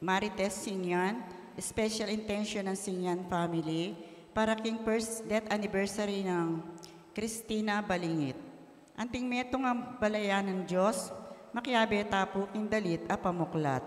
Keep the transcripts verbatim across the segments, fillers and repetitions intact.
Marites Singyan, special intention ng Singyan family para king first death anniversary ng Christina Balingit. Anting metung a balayan ning Dios, makiabe ta pu king dalit a pamuklat.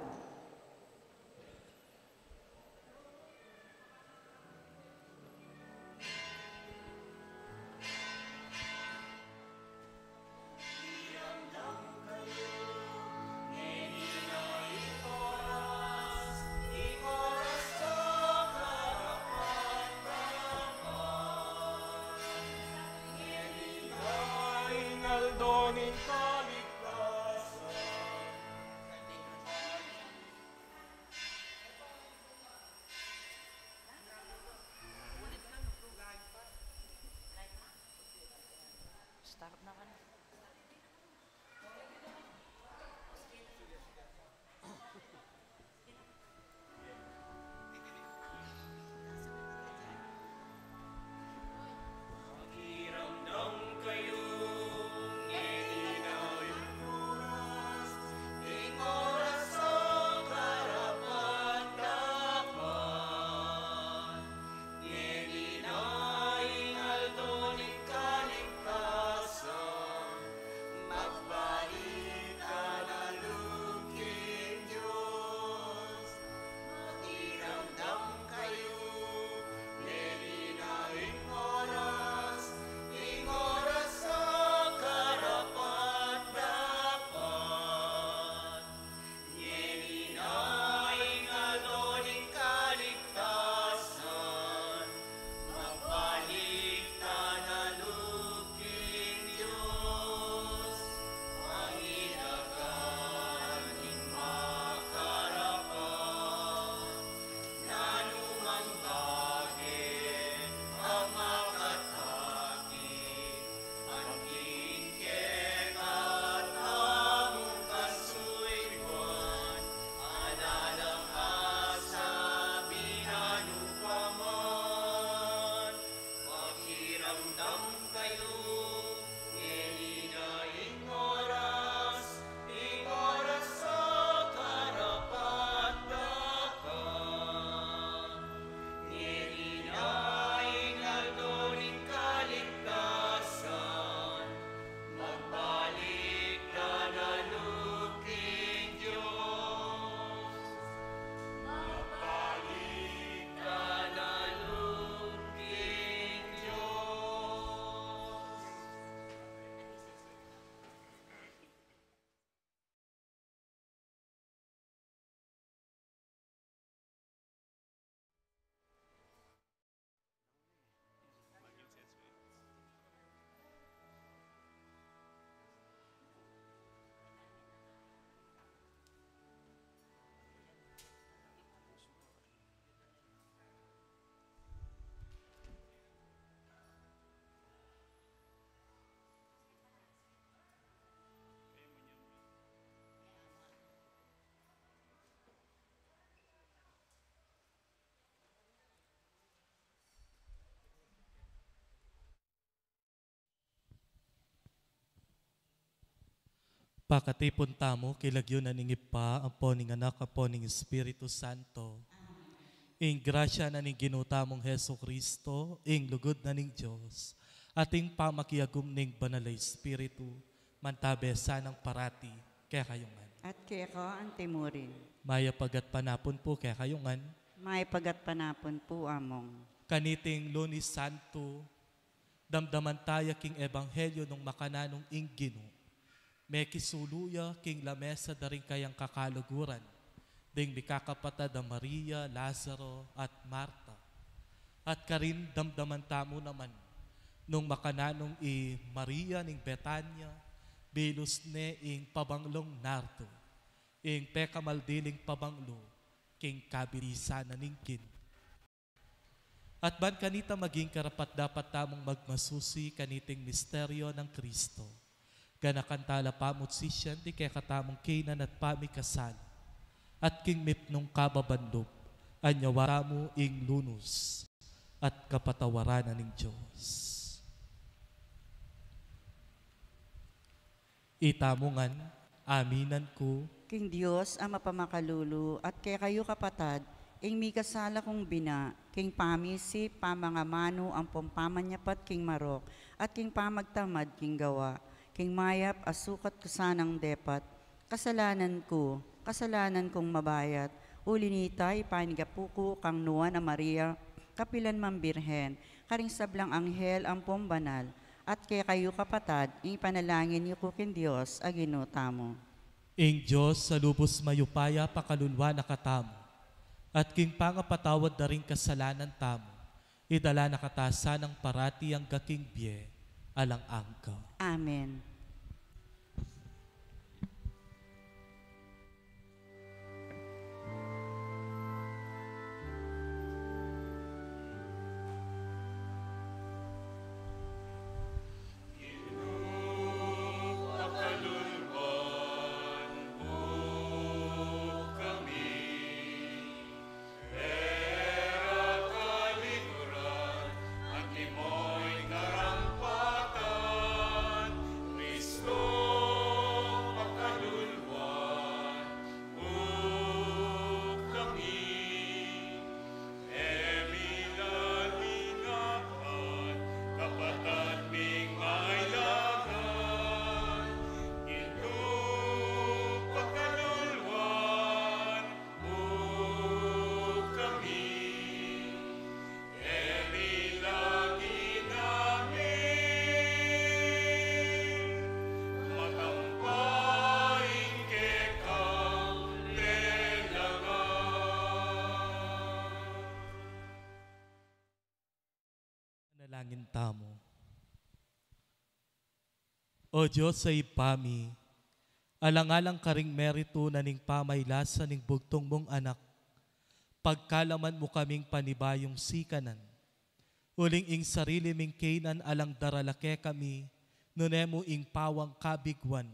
Start na ka na. Pakatipun tamu king lagyu na ning Ibpa, ampo ning Anak, ampo ning Espiritu Santo. Ing grasya na ning Ginu tamung Jesucristo, ing lugud na ning Dios, at ing pamakiagum ning Banal a Espiritu, mantabe sanang parati kekayu ngan. At keka antimurin. Mayap a gatpanapun pu kekayu ngan. Mayap a gatpanapun pu, Among. Kaniting Lunes Santo, damdaman taya king ebanghelyo nung makananung ing Ginu, mekisulu ya king lamesa da ring kayang kakaluguran, ding mikakapatad a Maria, Lazaro, at Marta. At karin damdaman tamu naman, nung makananung i Maria ning Betania, bilus ne ing pabanglung nardo, ing pekamaldiling pabanglu king kabirisan na ning Ginu. At ban kanita maging karapat-dapat tamung magmasusi kaniting misteryo nang Kristo, ganakan tala pamu't sisian ding kekatamung kinan at pamikasala, at king mipnung kababan lub, anyawa tamu ing lunus at kapatawaran na ning Dios. Itamu ngan, Aminan ku king Dios a mapamakalulu, at kekayu kapatad, ing mikasala kung bina, king pamisip, pamangamanu, ampong pamanyapat king marok, at king pamagtamad king gawa, king mayap a sukat ku sanang depat, kasalanan ku, kasalanan kung mabayat, uli nita ipanigapu ku kang Nuan a Maria, kapilan mang Birhen, karing sablang anghel ampong banal, at kekayu kapatad, ipanalangin yu ku king Dios a Ginu tamu. Ing Dios a lubus mayupaya pakalulwan na katamu, at king pangapatawad da ring kasalanan tamu, idala na kata sanang parati angga king bie alang angga. Amen. Manalangin tamu. O Dios a Ibpa mi, alang-alang karing meritu na ning pamaylasa ning bugtung mung Anak, pagkalaman mu kaming panibayung sikanan, uling ing sarili ming kainan alang darala kekami, nune mu ing pawang kabiguan,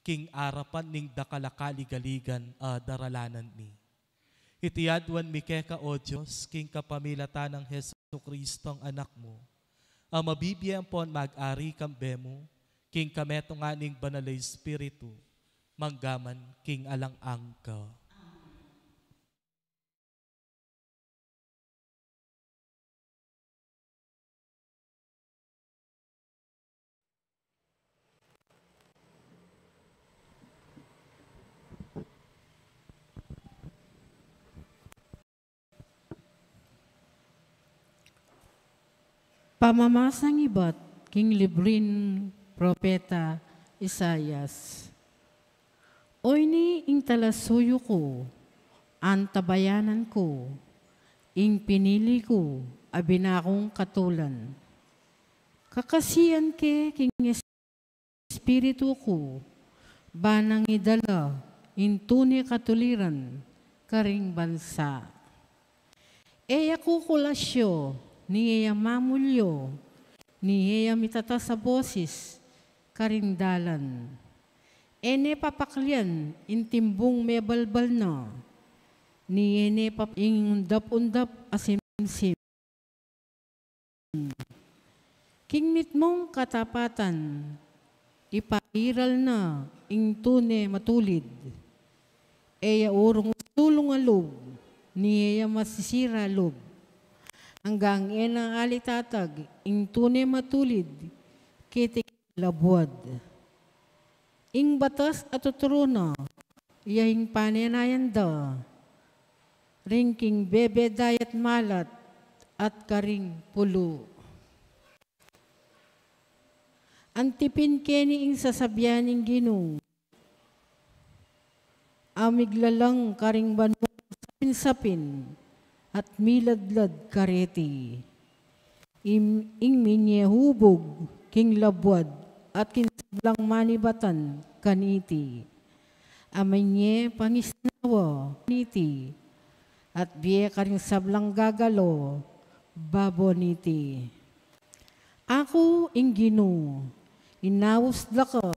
king arapan ning dakal a kaligaligan a daralanan mi. Iti aduan mi keka, O Dios, king kapamilatan nang Jesucristo a Anak mu, a mabibie ampon mag-ari kambe mu, king kametungan ning Banal a Espiritu, mangga man king alang angga. Pamamasang ibat king librin Propeta Isaias. Oyni ing talasuyu ku, antabayanan ku, ing pinili ku, a binakung katulan. Kakasian ke king Espiritu ku, ba nang idala ing tune katuliran karing bansa. E ya kukulasyo, ni e ya mamulyo, ni e ya mitatas a bosis karing dalan. E ne papaklian ing timbung mebalbal na, ni e ne pap-, ing undap-undap a simsim. King mitmung katapatan, ipairal na ing tune matulid. E ya urung sulung a lub, ni e ya masisira a lub. Anggang e na alitatag ing tune matulid keti labuad. Ing batas a tuturu na, iya ing panenayan da, ring king bebe dayat malat at karing pulu. Antipin keni ing sasabian ning Ginu, a miglalang karing banua sapin-sapin at miladlad kareti. Ing, ing minyehubug king labuad at king sablang manibatan kaniti, a minye pangisnawa niti, at bie karing sablang gagalo babo niti. Aku ing Ginu, inaus da ka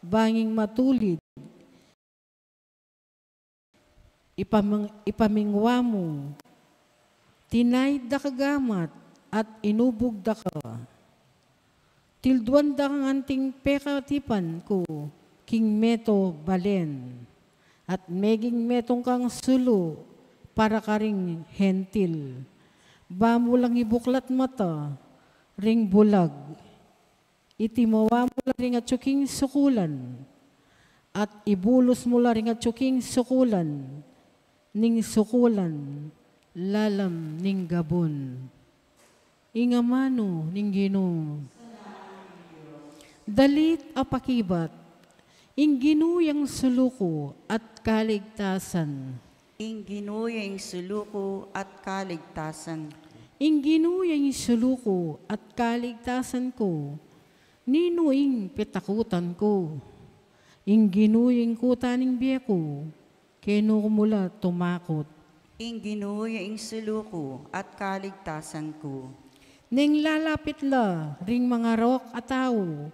banging matulid, ipaming-, ipamingwa mu, tinaid da ka gamat at inubug da ka. Tilduan da kang anting pekatipan ku, king metung balen, at meging metung kang sulu para karing Hentil. Ba mu lang ibuklat mata ring bulag, itimawa mu la ring atyu king sukulan, at ibulus mu la ring atyu king sukulan, ning sukulan lalam ning gabun. Ing amanu ning Ginu. Dalit a pakibat, ing Ginu yang sulu ku at kaligtasan. Ing Ginu ya ing sulu ku at kaligtasan. Ing Ginu ya ing sulu ku at kaligtasan ku. Ninu ing pitakutan ku? Ing Ginu ya ing kuta ning bie ku, kenu ku mu la tumakut? Ing Ginu ya ing sulu ku at kaligtasan ku. Neng lalapit la ring mangarok a tau,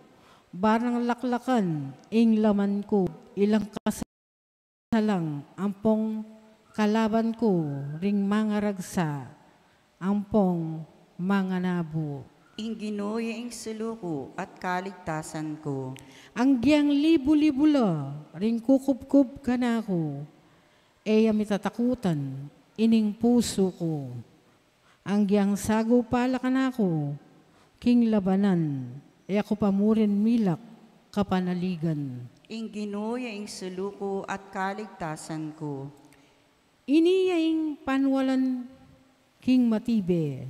barang laklakan ing laman ku, ilang kasalang ampong kalaban ku ring mangaragsa, ampong manganabu. Ing Ginu ya ing sulu ku at kaligtasan ku. Anggiang libu-libu la ring kukubkub kanaku, e ya mitatakutan ining pusu ku. Anggiang sagu pa la kanaku king labanan, e aku pa murin milak kapanaligan. Ing Ginu ya ing sulu ku at kaligtasan ku. Ini ya ing panualan king matibe.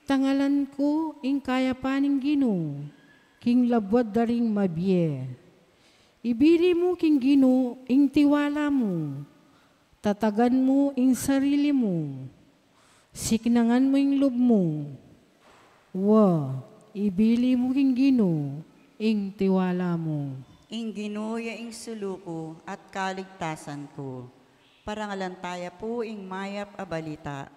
Tangalan ku ing kayapan ning Ginu king labuad da ring mabie. Ibili mu king Ginu ing tiwala mu. Tatagan mu ing sarili mu. Siknangan mu ing lub mu. Wa, ibili mu king Ginu ing tiwala mu. Ing Ginu ya ing sulu ku at kaligtasan ku. Parangalan taya pu ing mayap a balita.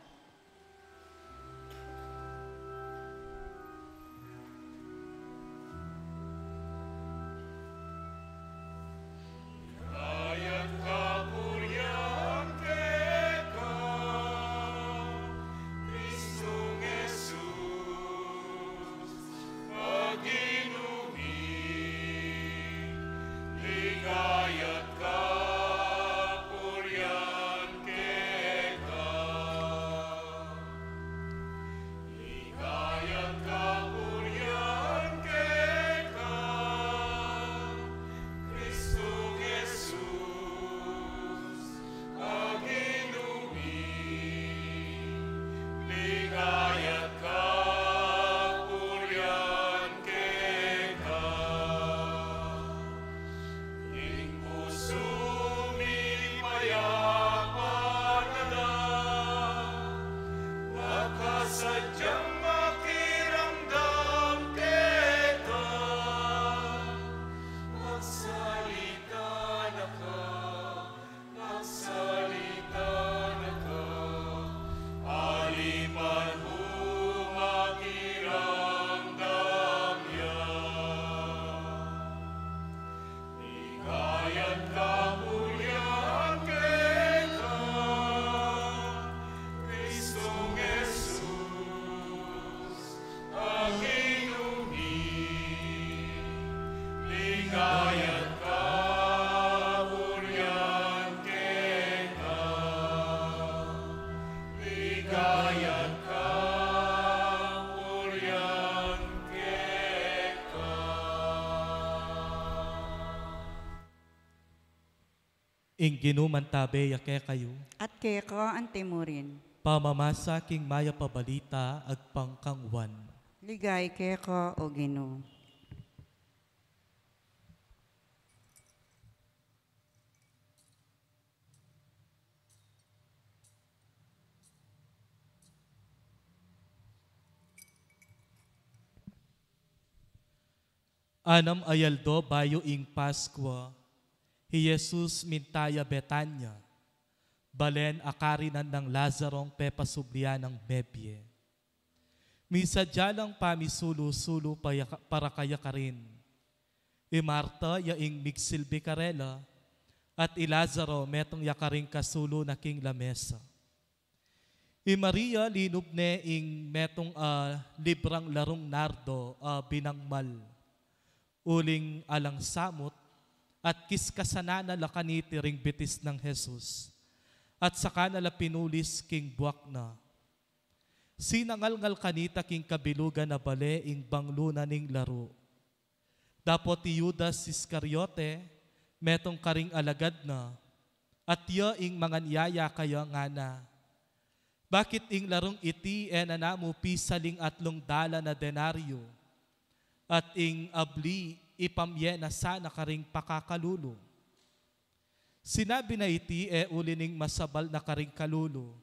Ing Ginu mantabe ya kekayu. At keka antimurin. Pamamasa king mayap a balita agpang kang Juan. Ligaya keka, o Ginu. Anam a aldo bayu ing Paskua, hi Jesus minta ya Betania, balen a karinan nang Lazarong pepasublian nang mebie. Misadya lang pamisulu-sulu pa ya-, para kaya karin. I Marta ya ing migsilbi karela, at i Lazaro metung ya karing kasulu na king lamesa. I Maria linub ne ing metung a librang larung nardo a binangmal, uling alang samut, at kiskasanan na la kaniti ring bitis nang Jesus, at saka na la pinulis king buak na. Sinangalngal kanita king kabilugan a bale ing banglu na ning laru. Dapot i Judas Iscariote, metung karing alagad na, at ya ing manganyaya kaya, ngana, "Bakit ing larung iti e na namu pisaling atlung dalan a denaryo, at ing abli ipamye na sana karing pakakalulu?" Sinabi na iti e uli ning masabal na karing kalulu,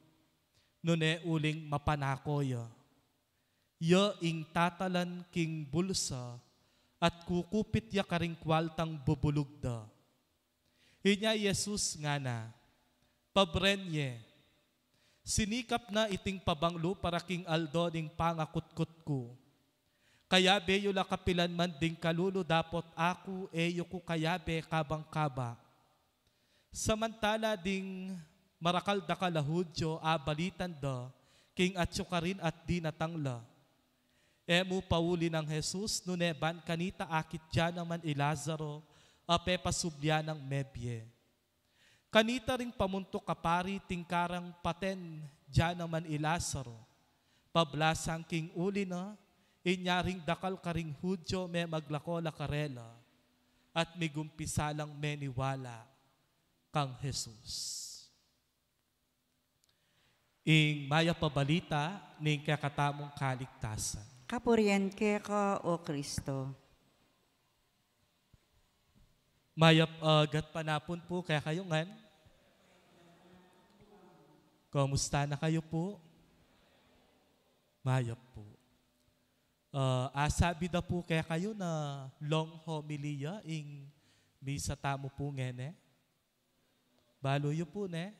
nune uling mapanako ya. Ya ing tatalan king bulsa at kukupit ya karing kualtang bubulug da. Inya i Jesus ngana, "Pabren ye. Sinikap na iting pabanglu para king aldo ning pangakutkut ku. Kayabe yu la kapilan man ding kalulu, dapot aku e yu ku kayabe kabang-kaba." Samantala ding marakal-dakal a Judio abalitan da king atyu karin at dinatang la. E mu pauli nang Jesus, nune ban kanita akit ya naman i Lazaro a pepasublian nang mebie. Kanita ring pamuntuk a pari, tingkarang paten ya naman i Lazaro. Pablasang king uli na, inya ring dakal karing Judio memaglako la karela, at migumpisa lang meniwala kang Jesus. Ing mayap a balita ning kekatamung kaligtasan. Kapurian keka, O Kristo. Mayap a gatpanapun pu kekayu ngan. Kumusta na kayu pu? Mayap pu. Ah, asabi da pu kekayu na long homily ya ing misa tamu pu ngeni. Balu yu pu, ne?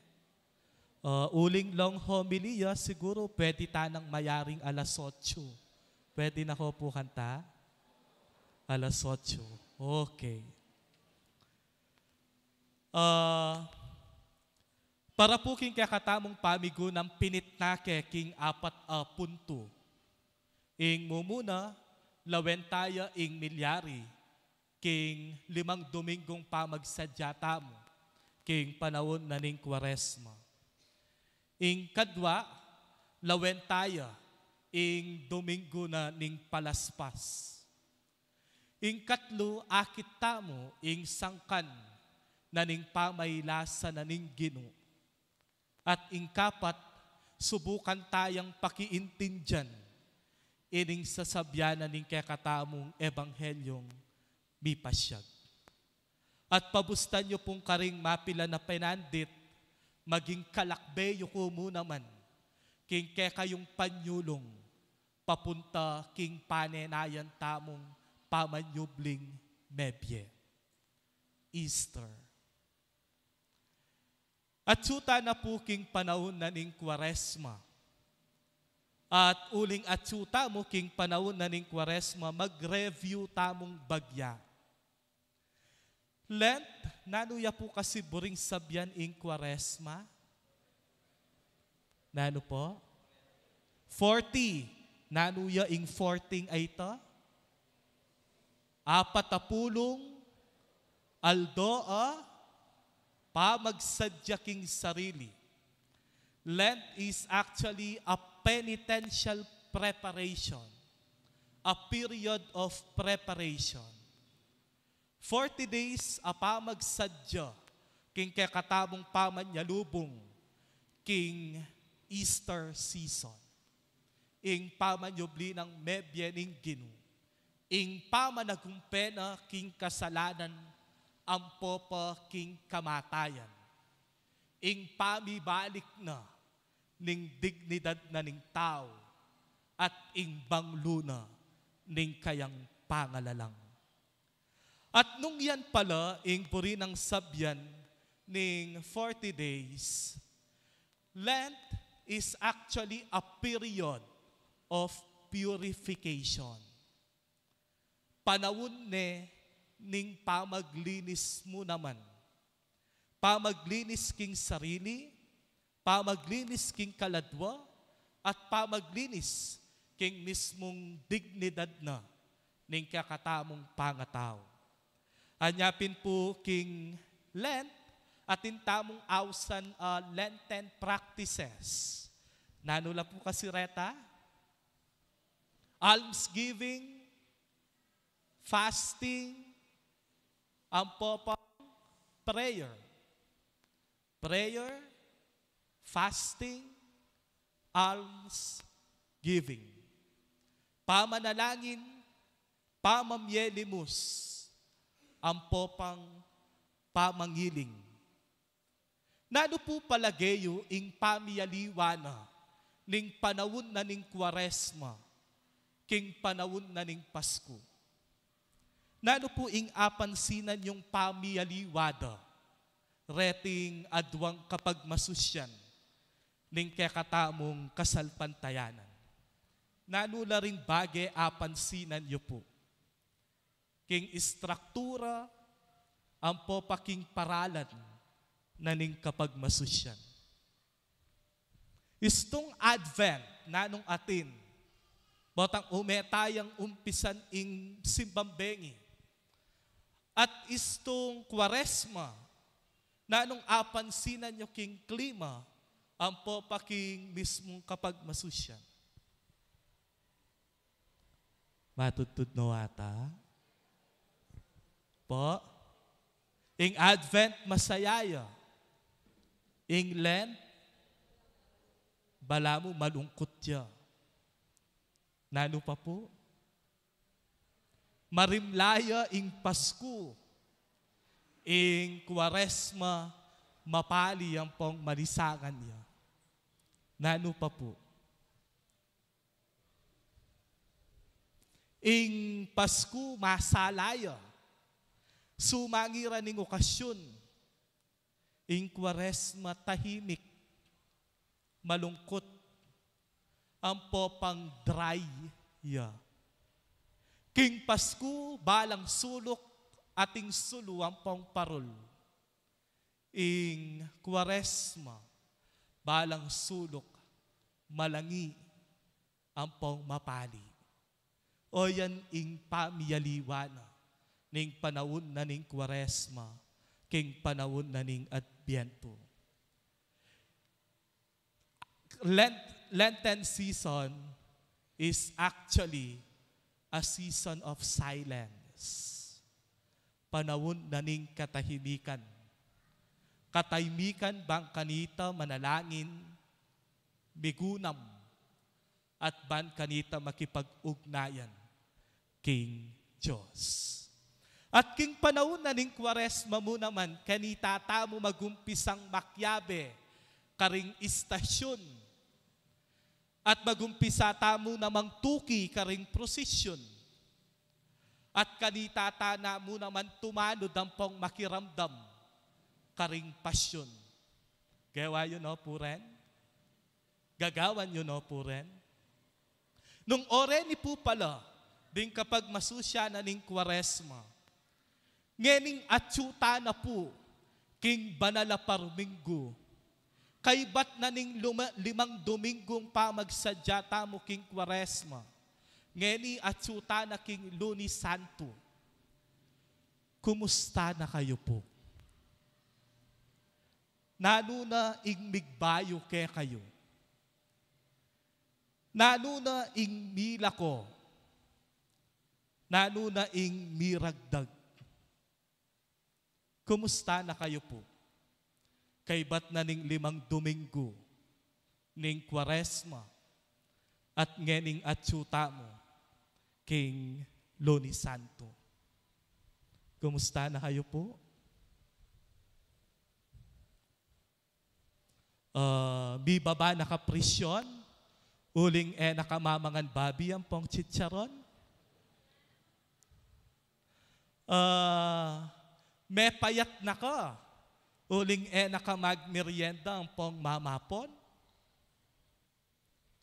Ah, uling long homily ya, siguru pwede ta nang mayaring alas otso. Pwede na ko pu kanta? Alas otso. Okay. Ah, para pu king kekatamung pamigunang pinitnake king apat a puntu. Ing mumuna, lawen taya ing milyari king limang Dominggung pamagsadya tamu king panaun na ning Kuaresma. Ing kadwa, lawen taya ing Domingo na ning Palaspas. Ing katlu, akit tamu ing sangkan na ning pamailasa na ning Ginu. At ing kapat, subukan tayang pakiintindian ining sasabian na ning kekatamung ebanghelyung mipasyag. At pabustan yu pung karing mapilan a penandit, maging kalakbe yu ku mu naman king kekayung panyulung papunta king panenayan tamung pamanyubling mebie, Easter. Atsu ta na pu king panaun na ning Kuaresma. At uling atsu tamu king panaun na ning Kuaresma, mag-review tamung bagya. Lent, nanu ya pu kasi buring sabian ing Kuaresma? Nanu po? Forty. Nanu ya ing forty a ita? Apat a pulung aldo a pamagsadya king sarili. Lent is actually a penitential preparation, a period of preparation. Forty days a pamagsadya king kekatamung pamanyalubung king Easter season. Ing pamanyubli nang mebie ning Ginu, ing pamanagumpe na king kasalanan ampo pa king kamatayan, ing pamibalik na ning dignidad na ning tau, at ing banglu na ning kayang pangalalang. At nung yan pala ing buri nang sabian ning forty days, Lent is actually a period of purification. Panaun ne ning pamaglinis mu naman. Pamaglinis king sarili, pamaglinis king kaladwa, at pamaglinis king mismung dignidad na ning kekatamung pangatau. Anya pin pu king Lent, atin tamung ausan a Lenten practices. Nanu la pu kasi reta? Almsgiving, fasting, ampo pang prayer. Prayer, fasting, alms giving. Pamanalangin, pamamye limus, ampo pang pamangiling. Nanu pu palage yu ing pamiyaliwa na ning panaun na ning Kuaresma king panaun na ning Pasku? Nanu pu ing apansinan yung pamiyaliwa da reting aduang kapagmasusyan ning kekatamung kasalpantayanan? Nanu la ring bage apansinan yu pu king istruktura ampo pa king paralan na ning kapagmasusyan? Istung Advent, nanung atin, botang ume tayang umpisan ing simbang bengi. At istung Kuaresma, nanung apansinan yu king klima ampo pa king mismung kapagmasusyan? Matudtud no ata? Po? Ing Advent masaya ya. Ing Lent, balamu malungkut ya. Nanu pa pu? Marimla ya ing Pasku. Ing Kuaresma, mapali ampong malisangan ya. Nanu pa pu? Ing Pasku masala ya. Sumangira ning okasyun. Ing Kuaresma tahimik, malungkut, ampo pang dry ya. King Pasku, balang suluk ating sulu ampong parul. Ing Kuaresma, balang suluk, malangi, ampong mapali. O yan ing pamiyaliwa na ning panaun na ning Kuaresma king panaun na ning Adbientu. Lent, Lenten season is actually a season of silence. Panaun na ning katahimikan. Katahimikan bang kanita manalangin, migunam, at ban kanita makipag-ugnayan king Dios. At king panaun na ning Kuaresma mu naman, kanita tamu magumpisang makiabe karing istasyun, at magumpisa tamu namang tuki karing prosesyon, at kanita ta namu naman tumanud ampong makiramdam karing pasyon. Gewa yu no pu ren? Gagawan yu no pu ren? Nung oreni pu pala ding kapagmasusyan na ning Kuaresma, ngening atyu ta na pu king banal a paruminggu, kaybat na ning luma-, limang Dominggung pamagsadya tamu king Kuaresma, ngeni atyu ta na king Lunes Santo. Kumusta na kayu pu? Nanu na ing migbayu kekayu? Nanu na ing milako? Nanu na ing miragdag? Kumusta na kayu pu? Kaybat na ning limang Dominggu ning Kuaresma, at ngening atyu tamu king Lunes Santo. Kumusta na kayu pu? Ah, mibaba na ka presyon uling e na ka mamangan babi ampong chicharon? Ah, mepayat na ka uling e na ka magmerienda ampong mamapon?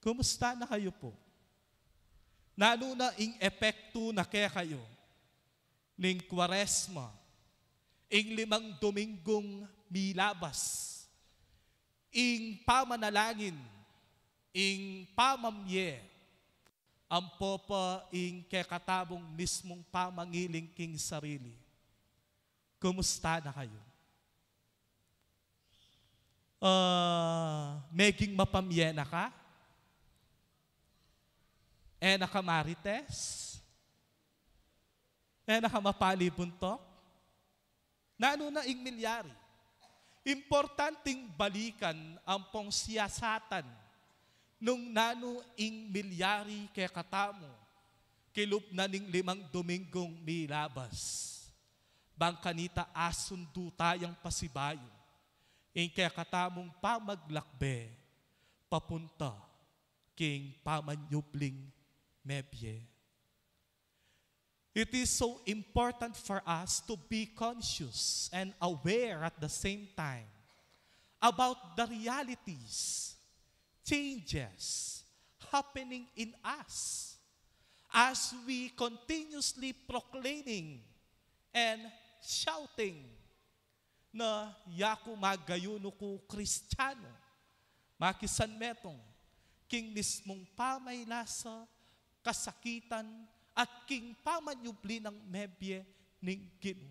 Kumusta na kayu pu? Nanu na ing epektu na kekayu ning Kuaresma, ing limang Dominggung milabas, ing pamanalangin, ing pamamye, ampo pa ing kekatamung mismung pamangiling king sarili? Kumusta na kayu? Ah, meging mapamye na ka? E na ka marites? E na ka mapalibuntok? Nanu na ing milyari? Importanteng balikan ampong siyasatan nung nanu ing milyari kekatamu kilub na ning limang Dominggung milabas. Bang kanita asundu tayang pasibayu ing kekatamung pamaglakbe papunta king pamanyubling mebie. It is so important for us to be conscious and aware at the same time about the realities, changes happening in us as we continuously proclaiming and shouting na yaku magayunu ku Kristiyanu, makisanmetung king mismung pamaylasa, kasakitan, at king pamanyubli nang mebie ning Ginu.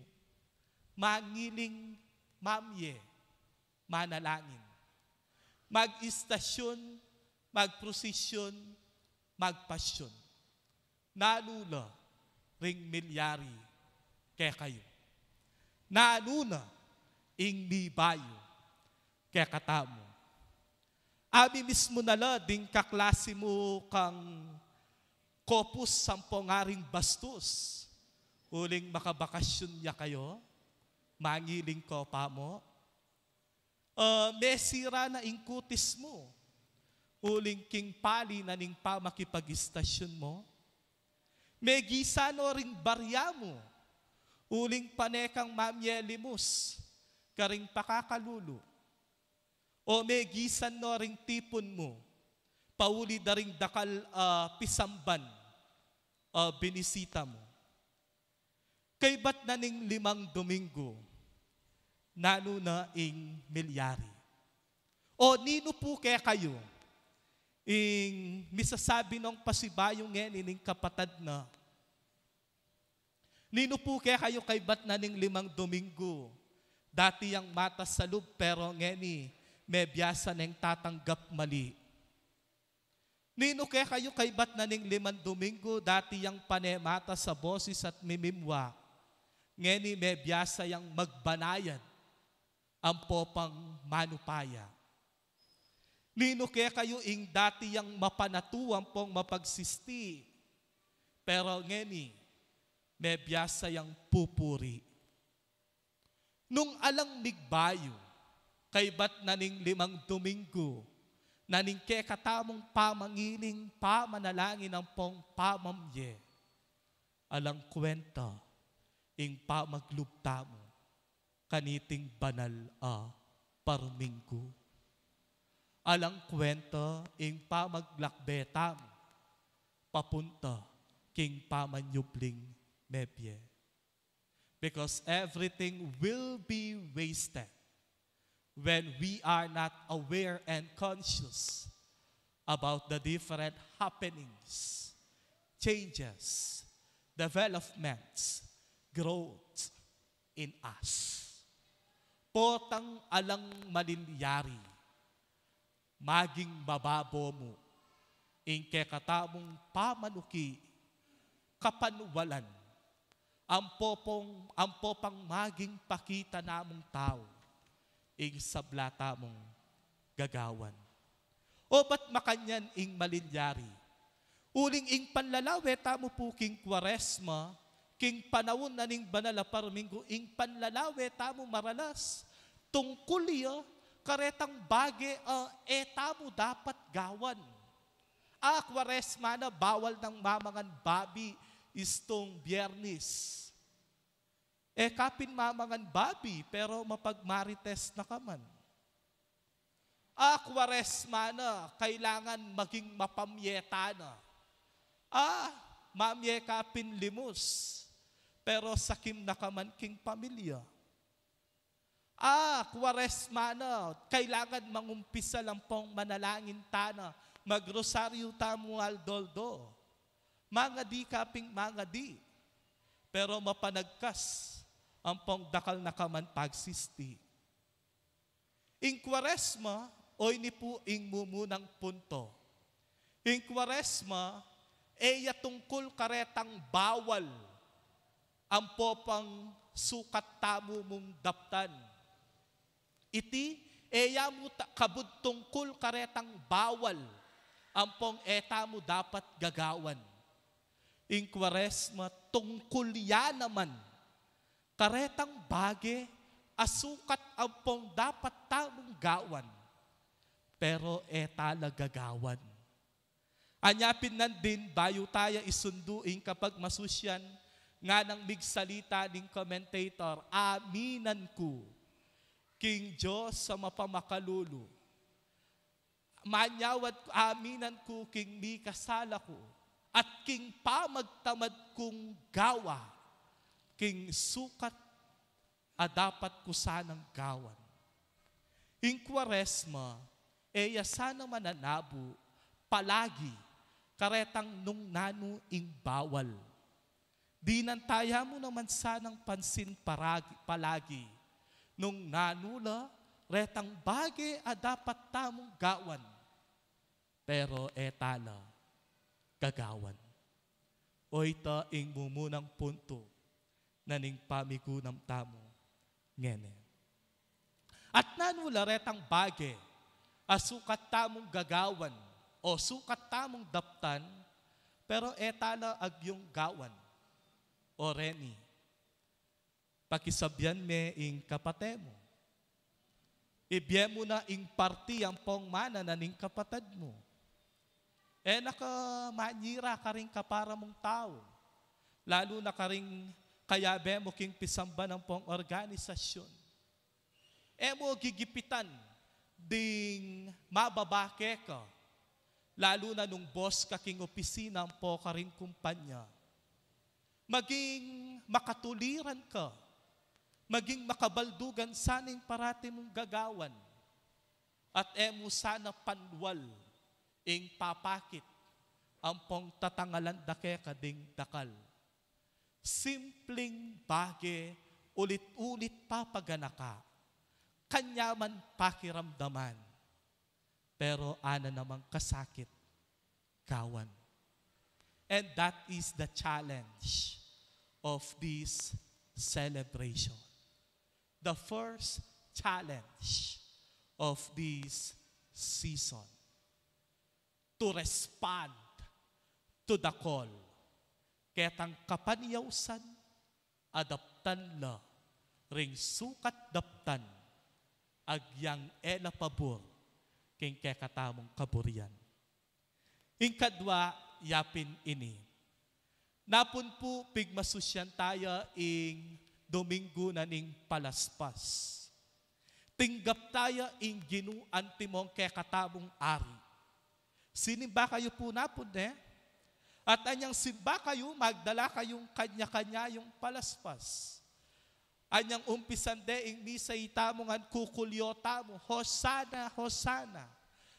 Mangiling mamye, manalangin. Mag-istasyun, magprosesyon, magpasyun. Nanu la ring milyari kekayu? Nanu na ing mibayu kekatamu? Ami mismu na la ding kaklasi mu kang kopus ampong aring bastus, uling makabakasyun ya kayu, mangiling ko pa mu. Ah, mesira na ing kutis mu, uling king pali na ning pamakipag-istasyun mu. Megisan no ring barya mu, uling pane kang mamye limus karing pakakalulu. O megisan no ring tipun mu, pauli da ring dakal a pisamban a binisita mu. Kaybat na ning limang Dominggu, nanu na ing milyari? O ninu pu kekayu ing misasabi nong pasibayu ngeni ning kapatad na? Ninu pu kekayu kaybat na ning limang Dominggu, dati yang matas a lub pero ngeni mebiasa neng tatanggap mali? Ninu kekayu kaybat na ning limang Dominggu, dati yang pane matas a bosis at mimimwa, ngeni mebiasa yang magbanayad ampo pang manupaya? Ninu kekayu ing dati yang mapanatu ampong mapagsisti, pero ngeni mebiasa yang pupuri? Nung alang migbayu kaybat na ning limang Dominggu na ning kekatamung pamangiling, pamanalangin ampong pamamye, alang kwenta ing pamaglub tamu kaniting banal a parminggu. Alang kwenta ing pamaglakbe tamu papunta king pamanyubling mebie. Because everything will be wasted when we are not aware and conscious about the different happenings, changes, developments, growth in us. Potang alang malilyari, maging mababo mu ing kekatamung pamanuki, kapanwalan, ampo pong, ampo pang maging pakita namung tau ing sabla tamung gagawan. O ba't makanyan ing malilyari? Uling ing panlalawe tamu pu king Kuaresma, king panaun na ning banal a parminggu, ing panlalawe tamu maralas tungkul ya karetang bage a e tamu dapat gawan. A, Kuaresma na, bawal nang mamangan babi istung Biyernis. E ka pin mamangan babi, pero mapagmarites na ka man. A, Kuaresma na, kailangan maging mapamye ta na. A, mamye ka pin limus, pero sakim na ka man king pamilya. A, Kuaresma na, kailangan mangumpisa lang pong manalangin ta na, magrosaryu tamu aldo-aldo. Mangadi ka ping mangadi, pero mapanagkas ampong dakal na ka man pagsisti. Ing Kuaresma, o ini pu ing mumunang punto. Ing Kuaresma, e ya tungkul karetang bawal ampo pang sukat tamu mung daptan. Iti, e ya mu ta-, kabud tungkul karetang bawal ampong e tamu dapat gagawan. Ing Kuaresma tungkul ya naman karetang bage a sukat ampong dapat tamung gawan, pero e tala gagawan. Anya pin nandin, bayu taya isundu ing kapagmasusyan, nganang migsalita ning commentator, aminan ku king Dios a mapamakalulu. Manyawad ku, aminan ku king mikasala ku, at king pamagtamad kung gawa, king sukat a dapat ku sanang gawan. Ing Kuaresma, e ya sana mananabu palagi karetang nung nanu ing bawal. Dinan taya mu naman sanang pansin paragi, palagi nung nanu la retang bage a dapat tamung gawan, pero e tala gagawan. O ita ing mumunang punto na ning pamigunam tamu ngeni. At nanu la retang bage a sukat tamung gagawan o sukat tamung daptan, pero e tala agyung gawan? O reni, pakisabyan me ing kapate mu. Ibie mu na ing parti ampong mana na ning kapatad mu. E na ka manyira karing kapara mung tau, lalu na karing kayabe mu king pisamban ampong organisasyon. E mu gigipitan ding mababa keka, lalu na nung boss ka king opisina ampo karing kumpanya. Maging makatuliran ka, maging makabaldugan sana ing parati mung gagawan, at e mu sana panwal ing papakit ampong tatangalan da keka ding dakal. Simpleng bage, ulit-ulit papaganaka, kanyaman pakiramdaman, pero ana namang kasakit gawan. And that is the challenge of this celebration. The first challenge of this season, to respond to the call. Ketang kapanyausan, adaptan la ring sukat daptan, agyang e la pabur king kekatamung kaburian. Ing kadwa, yapin ini. Napun pu pigmasusyan taya ing Domingo na ning Palaspas. Tinggap taya ing Ginu antimong kekatamung Ari. Sinimba kayu pu napun, ne? At anyang simba kayu, magdala kayung kanya-kanya yung palaspas. Anyang umpisan de ing misa, ita mu ngan kukulyo tamu, "Hosana, Hosana!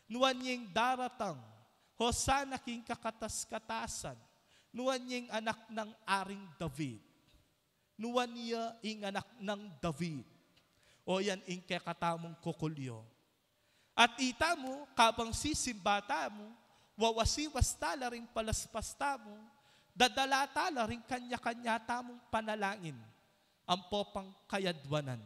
Nuan ya ing daratang? Hosana king kakatas-katasan! Nuan ya ing anak nang Aring David? Nuan ya ing anak nang David?" O yan ing kekatamung kukulyo. At ita mu, kabang sisimba tamu, wawasiwas tala ring palaspas tamu, dadala tala ring kanya-kanya tamung panalangin ampo pang kayadwanan.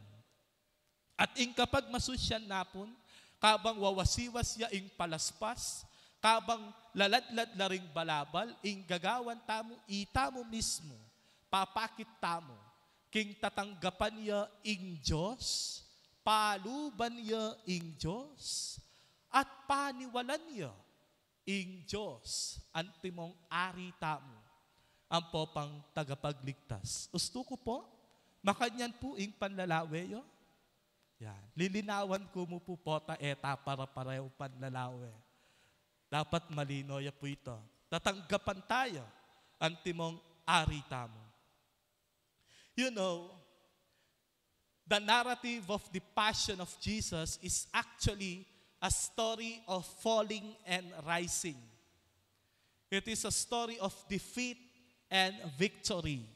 At ing kapagmasusyan napun, kabang wawasiwas ya ing palaspas, kabang laladlad la ring balabal, ing gagawan tamu, ita mu mismu, papakit tamu king tatanggapan ya ing Dios, paluban ya ing Dios, at paniwalan ya ing Dios antimong Ari tamu ampo pang tagapagligtas. Ustu ku pu, makanyan pu ing panlalawe yu? Yan. Lilinawan ku mu pu, pota e ta pare-parehu panlalawe. Dapat malino ya pu ita. Tatanggapan taya antimong Ari tamu. You know, the narrative of the Passion of Jesus is actually a story of falling and rising. It is a story of defeat and victory.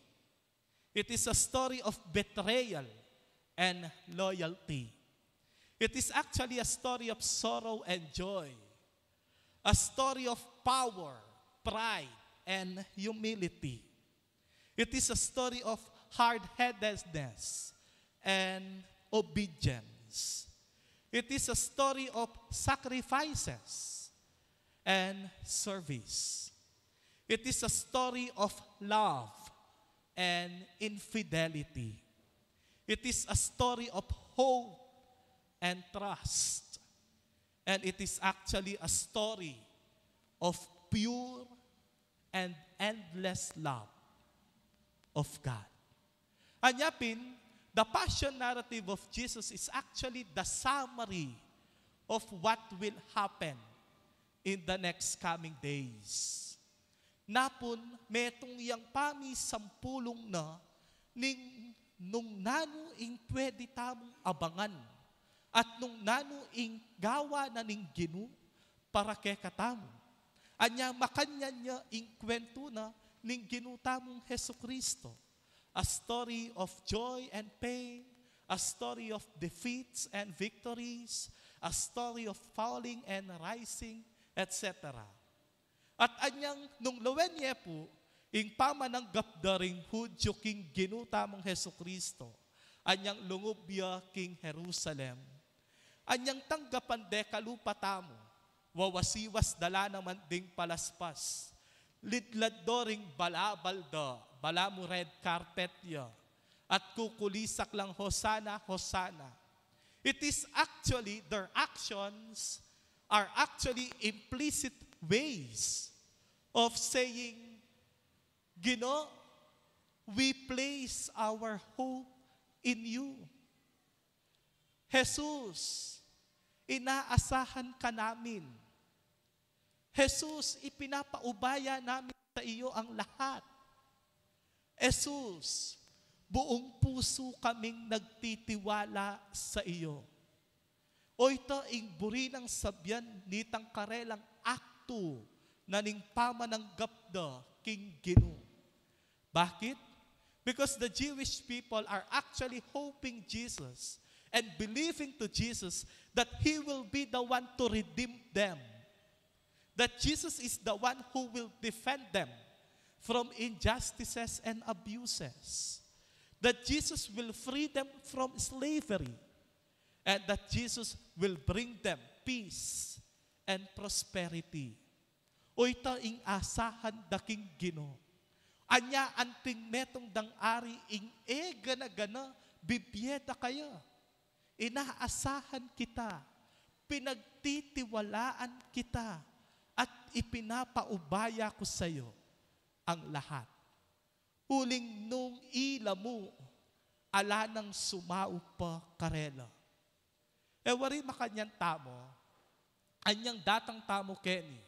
It is a story of betrayal and loyalty. It is actually a story of sorrow and joy, a story of power, pride, and humility. It is a story of hard-headedness and obedience. It is a story of sacrifices and service. It is a story of love and infidelity. It is a story of hope and trust. And it is actually a story of pure and endless love of God. Anya pin, the passion narrative of Jesus is actually the summary of what will happen in the next coming days. Napun, metung yang pamisampulung na ning nung nanu ing pwede tamung abangan at nung nanu ing gawa na ning Ginu para kekatamu. Anya makanyan ya ing kwentu na ning Ginu tamung Jesucristo. A story of joy and pain, a story of defeats and victories, a story of falling and rising, et cetera. At anyang nung lawen ye pu, ing pamananggap da ring Hudyo king Ginu tamung Jesucristo, anyang lungub ya king Jerusalem, anyang tanggapan de kalupa tamu, wawasiwas da la naman ding palaspas, lidlad do ring balabal da, balamu red carpet ya, at kukulisak lang, "Hosana, Hosana." It is actually, their actions are actually implicit ways of saying, "Ginu, we place our hope in you. Jesus, inaasahan ka namin. Jesus, ipinapaubaya namin sa iyo ang lahat. Jesus, buong puso kaming nagtitiwala sa iyo." O ita ing buri nang sabian nitang karelang aktu na ning pamananggap da king Ginu. Bakit? Because the Jewish people are actually hoping Jesus and believing to Jesus that he will be the one to redeem them, that Jesus is the one who will defend them from injustices and abuses, that Jesus will free them from slavery, and that Jesus will bring them peace and prosperity. O ita ing asahan da king Ginu. Anya anting metung dang ari ing e gana-gana bibie da kaya. Inaasahan kita, pinagtitiwalaan kita, at ipinapaubaya ku sayo ang lahat. Uling nung ila mu, ala nang sumaup pa karela. E wari makanyan tamu, anyang datang tamu keni,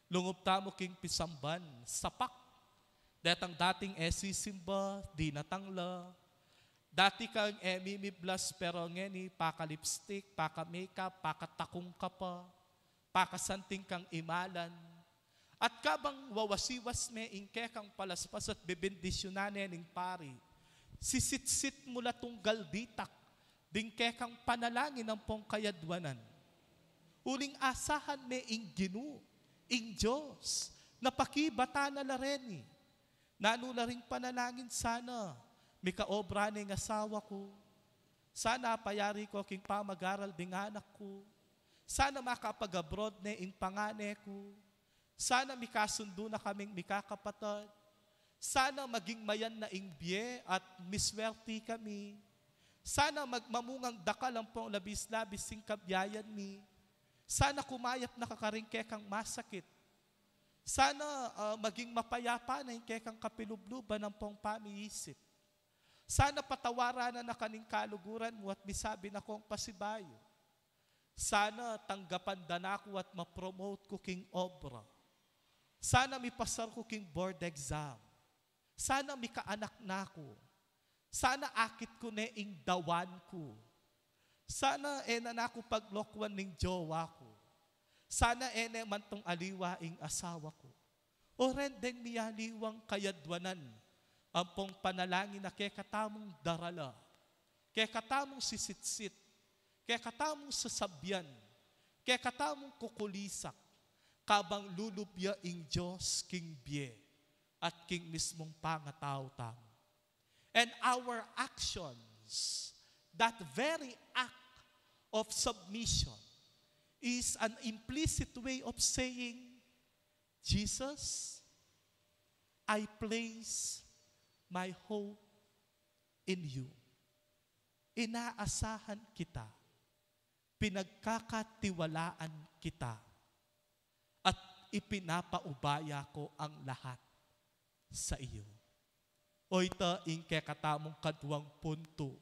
lungub tamu king pisamban, sapak. Detang dating e sisimba, dinatang la. Dati kang e mimiblas, pero ngeni, paka-lipstick, paka-makeup, pakatakung ka pa, pakasanting kang imalan. At kabang wawasiwas me ing kekang palaspas at bebendisyunan ne ning pari, sisitsit mu la tunggal ditak ding kekang panalangin ampong kayadwanan. Uling asahan me ing Ginu, ing Dios, na pakibatan na la reni. Nanu la ring panalangin? Sana mikaobra ne ing asawa ku. Sana apayari ku king pamag-aral ding anak ku. Sana makapag-abroad ne ing pangane ku. Sana mikasundu na kaming mikakapatad. Sana maging mayan na ing bie at miswerti kami. Sana magmamungang dakal ampong labis-labis ing kabiayan mi. Sana kumayap na kakaring kekang masakit. Sana, ah, maging mapayapa na ing kekang kapilubluban ampong pamiisip. Sana patawaran na na ka ning kaluguran mu at misabi na kong pasibayu. Sana tanggapan da na ku at ma-promote ku king obra. Sana mipasar ku king board exam. Sana mikaanak na ku. Sana akit ku ne ing dawan ku. Sana e na na ku paglokwan ning jowa ku. Sana e ne mantung aliwa ing asawa ku. O ren deng miyaliwang kayadwanan Ampong panalangin a kekatamung darala, kekatamung sisitsit, kekatamung sasabian, kekatamung kukulisak, kabang lulub ya ing Dios king bie at king mismung pangatau tamu. And our actions, that very act of submission, is an implicit way of saying, "Jesus, I place my hope in you." Inaasahan kita, pinagkakatiwalaan kita, at ipinapaubaya ko ang lahat sa iyo. O ita ing kekatamung kaduang puntu,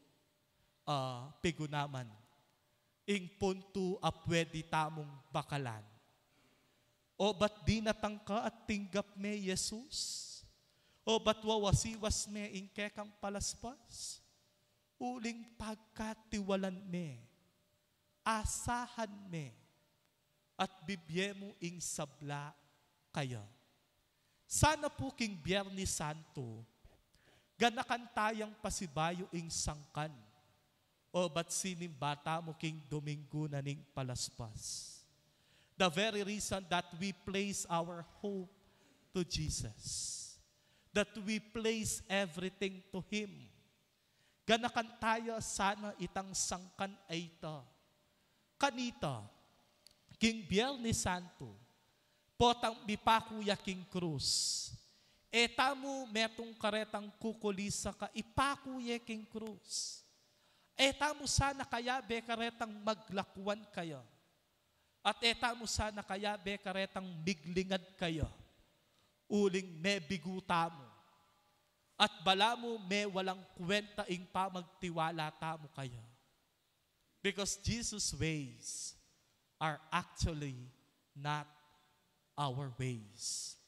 ah, pigunaman. Ing puntu a pwede tamung bakalan. O ba't dinatang ka at tinggap me, Jesus? O ba't wawasiwas me ing kekang palaspas? Uling pagkatiwalan me, asahan me, at bibie mu ing sabla kaya. Sana pu king Biernes Santo, ganakan tayang pasibayu ing sangkan, o ba't sinimba tamu king Dominggu na ning palaspas. The very reason that we place our hope to Jesus, that we place everything to Him, ganakan taya sana itang sangkan a ita. Kanita, king Biernes Santo, potang mipaku ya king krus, e tamu metung karetang kukulisak a ipaku ye king krus. E tamu sana kayabe karetang maglakuan kaya. At e tamu sana kayabe karetang miglingad kaya. Uling mebigu tamu. At balamu mewalang kwenta ing pamagtiwala tamu kaya. Because Jesus' ways are actually not our ways.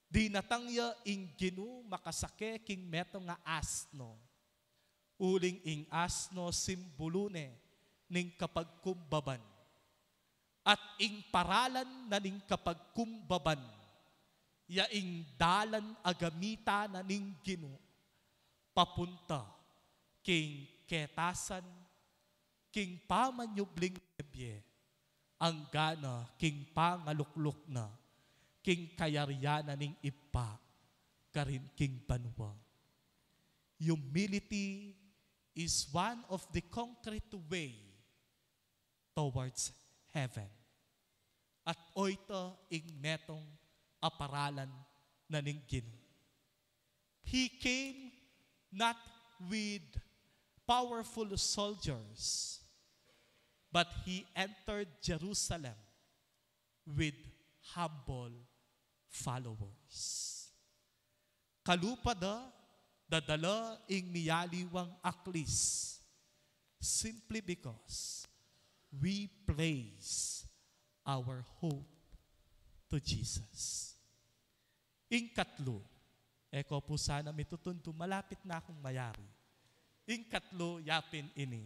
Dinatang ya ing Ginu makasake king metung a asno. Uling ing asno simbulu ne ning kapagkumbaban. At ing paralan na ning kapagkumbaban, ya ing dalan a gamitan na ning Ginu, papunta king ketasan, king pamanyubling mebie, anggana king pangalukluk na king kayarian na ning Ibpa karin king banua. Humility is one of the concrete way towards heaven. At o ita ing metung a paralan na ning Ginu. He came not with powerful soldiers, but he entered Jerusalem with humble followers. Kalupa da, dadala ing miyaliwang aklis, simply because we place our hope to Jesus. Ing katlu, e ko pu sana mitutundu, malapit na akung mayari. Ing katlu, yapin ini.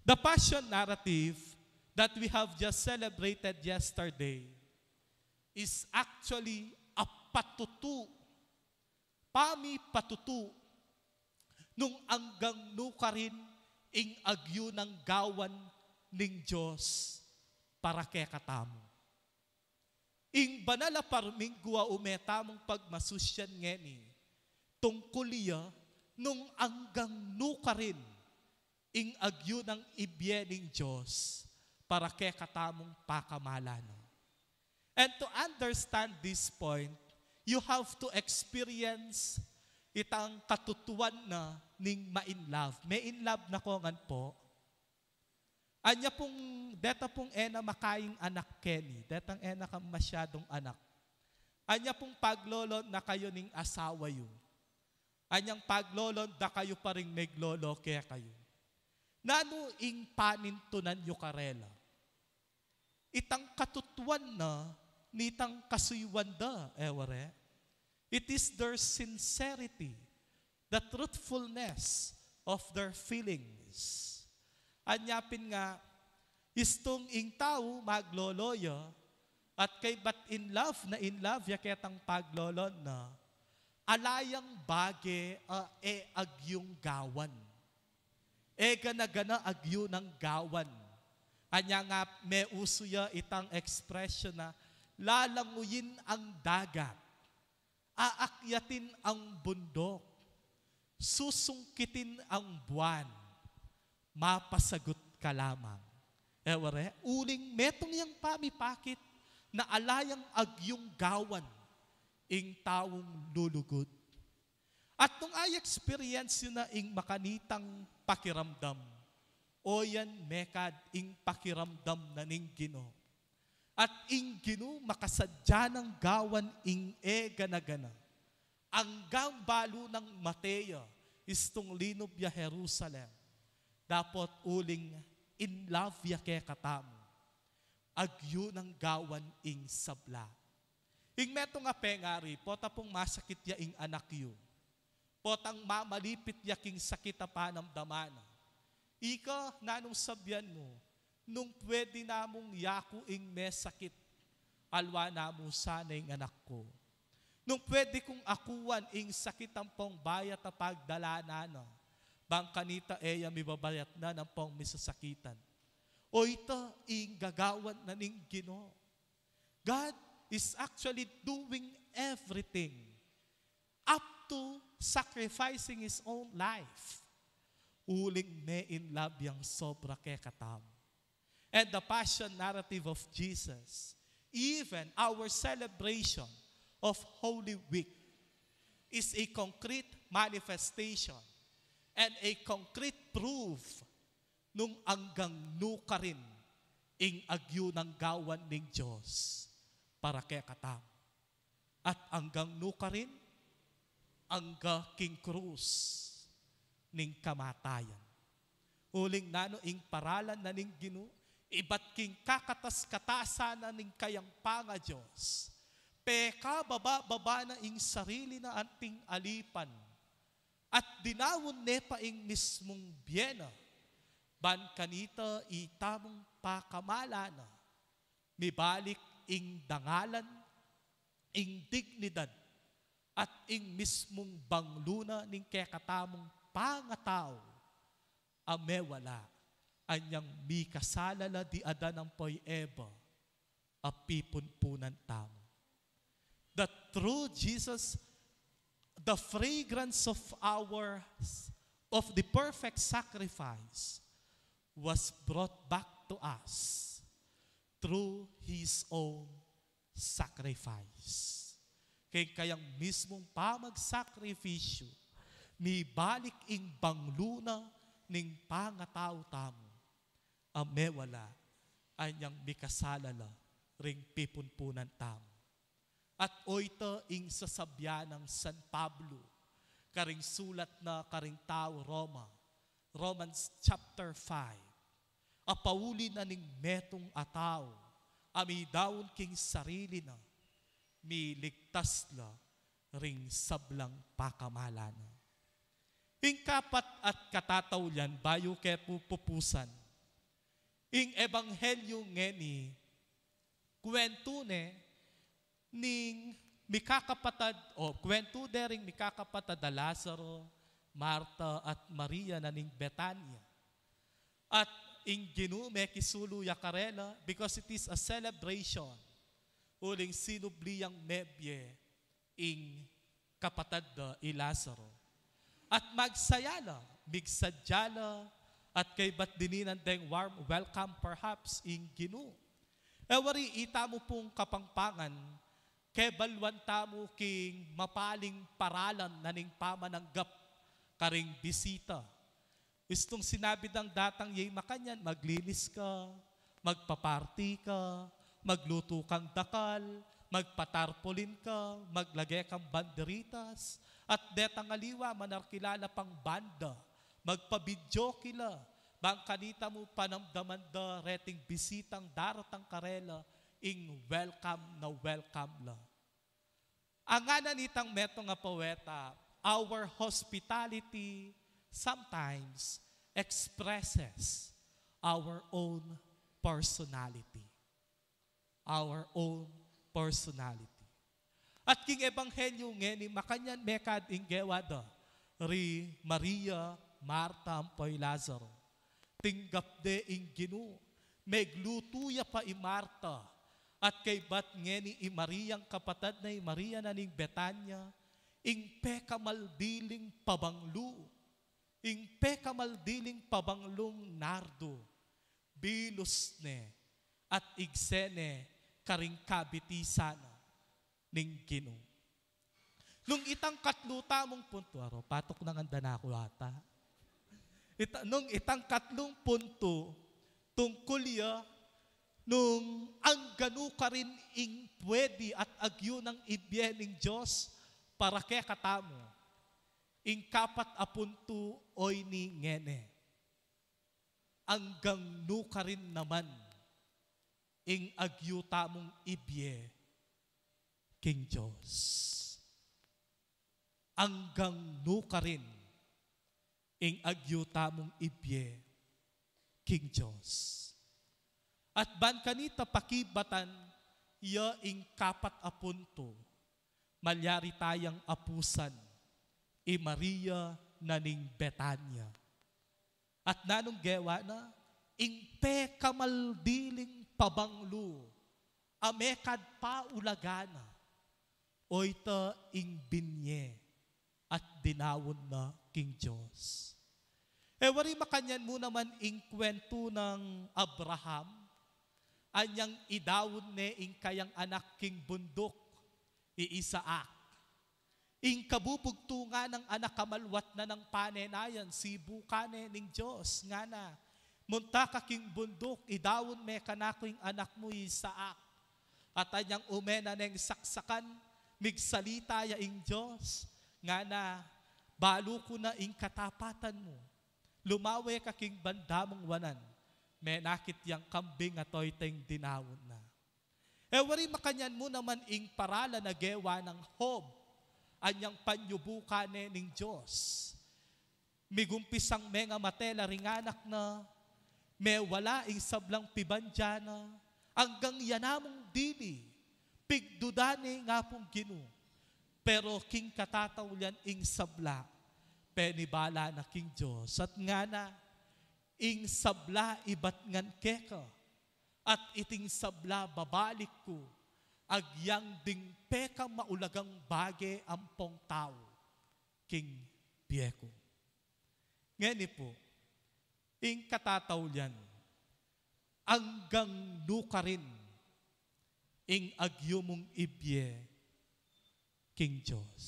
The passion narrative that we have just celebrated yesterday is actually a patutu, pamipatutu nung anggang nukarin ing agyu nang gawan ning Dios para kekatamu. Ing banal a parminggu a ume tamung pagmasusyan ngeni, tungkul ya nung anggang nukarin ing agyu nang ibie ning Dios para kekatamung pakamalan na. And to understand this point, you have to experience itang katutuan na ning ma-in-love. Me-in-love na ko ngan pu. Anya pung, deta pung e na makaing anak keni, detang e na kang masyadung anak. Anya pung paglolo na kayu ning asawa yu. Anyang paglolo da kayu pa ring meglolo kekayu. Nanu ing panintunan yu karela? Itang katutuan na nitang kasuyuan da, e wari? It is their sincerity, the truthfulness of their feelings. Anya pin nga, istung ing tau maglolo ya, At kaybat in love na in love ya ketang paglolon na, ala yang bage a e agyung gawan. E gana-gana agyu nang gawan. Anya nga meusu ya itang expression na lalanguyin ang dagat, aakyatin ang bundok, susungkitin ang buwan, mapasagut ka lamang. E wari, uling metung yang pamipakit na ala yang agyung gawan ing taung lulugud. At nung a-experience yu na ing makanitang pakiramdam, o yan mekad ing pakiramdam na ning Ginu. At ing Ginu makasadya nang gawan ing e gana-gana. Anggang balu nang mate ya, istung linub ya Jerusalem. Dapot uling in love ya kekatamu. Agyu nang gawan ing sabla. Ing metung a pengari, pota pung masakit ya ing anak yu. Potang mamalipit ya king sakit a panamdaman na. Ika, nanung sabyan mu, nung pwede namung yaku ing mesakit, alwa na mu sana ing anak ku. Nung pwede kung akuan ing sakit ampong bayat a pagdalanan na, bang kanita e ya mibabayat na ampong misasakitan. O ita ing gagawan na ning Ginu. God is actually doing everything, up to sacrificing His own life. Uling me in love yang sobra kekatamu. And the passion narrative of Jesus, even our celebration of Holy Week, is a concrete manifestation and a concrete proof nung anggang nukarin ing agyu nang gawan ning Dios para kekatamu. At anggang nukarin, angga king krus ning kamatayan. Uling nanu ing paralan na ning Ginu, ibat king kakatas-katasan na ning kayang pangadios, pekababa-baba na ing sarili na anting alipan, at dinaun ne pa ing mismung bie na, ban kanita itamung pakamalan na, mibalik ing dangalan, ing dignidad, at ing mismung banglu na ning kekatamung pangatau a mewala, anyang mikasala la di Adan ampo i Eva, a pipunpunan tamu. That through Jesus, the fragrance of our, of the perfect sacrifice was brought back to us through His own sacrifice. Keng kayang mismung pamagsakripisyu, mibalik ing banglu na ning pangatau tamu a mewala, anyang mikasala la ring pipunpunan tamu. At oyta ing sasabyan nang San Pablo karing sulat na karing tau Roma, Romans chapter five, a pauli na ning metung a tau a midaun king sarili na, miligtas la ring sablang pakamalan na. Ing kapat at katataulian bayu ke pupusan, ing ebanghelyu ngeni, kuwentu ne ning mikakapatad, o kuwentu de ring mikakapatad a Lazaro, Marta, at Maria na ning Betania. At ing Ginu mekisulu ya karela, because it is a celebration. Uling sinubli yang mebie ing kapatad da i Lazaro. At magsaya la, migsadya la, at kaybat dininan deng warm welcome perhaps ing Ginu. E wari, itamu pung Kapampangan, kebaluan tamu king mapaling paralan na ning pamananggap karing bisita. Istung sinabi dang datang ye makanyan, maglinis ka, magpaparti ka, maglutu kang dakal, magpatarpulin ka, maglage kang banderitas, at detang aliwa manarkilala pang banda, magpabidyoke la, bang kanita mu panamdaman da reting bisitang daratang karela ing welcome na welcome la. Ang ngana nitang metung a poeta, our hospitality sometimes expresses our own personality. our own personality. At king ebanghelyu ngeni, makanyan mekad ing gewa da ri Maria, Marta, ampo i Lazaro. Tinggap de ing Ginu, meglutu ya pa i Marta, at kaybat ngeni i Maria, ing kapatad na i Maria na ning Betania, ing pekamaldiling pabanglu, ing pekamaldiling pabanglung nardu, bilus ne, at igse ne karing kabitisan na ning Ginu. Nung itang katlu tamung puntu, aro, patok na nganda na ku ata. Ita-, nung itang katlung puntu, tungkul ya nung anggang nu karin ing pwede at agyu nang ibie ning Dios para kekatamu. Ing kapat a puntu, oyni ngeni, anggang nu karin naman ing agyu tamung ibie king Dios. Anggang nu karin ing agyu tamung ibie king Dios. At ban kanita pakibatan ya ing kapat a puntu, malyari tayang apusan i Maria na ning Betania. At nanung gewa na, ing pekamaldiling pabanglu a mekad paulagan na, oyta ing binye at dinaun na king Dios. E wari makanyan mu naman ing kwentu nang Abraham, anyang idaun ne ing kayang anak king bunduk, i Isaac. Ing kabubugtungan nang anak a malwat na nang panenayan, sibukan ne ning Dios, ngana, munta ka king bunduk, idaun me kanaku ing anak mu i Isaac. At anyang ume na neng saksakan, migsalita ya ing Dios, ngana, balu ku na ing katapatan mu. Lumawe ka king banda mung wanan, menakit yang kambing at oyta ing dinaun na. E wari makanyan mu naman ing paralan a gewa nang Job, anyang panyubukan ne ning Dios. Migumpisang mengamate la ring anak na, mewala ing sablang pibandian na, anggang ya namung dili, pigduda ne ing Apung Ginu. Pero king katataulian ing sabla, penibala na king Dios. At ngana, ing sabla ibat ngan keka, at iting sabla babalik ku, agyang ding pekamaulagang bage ampong tau king bie ku. Ngeni pu, ing katataulian, anggang nu karin ing agyu mung ibie king Dios.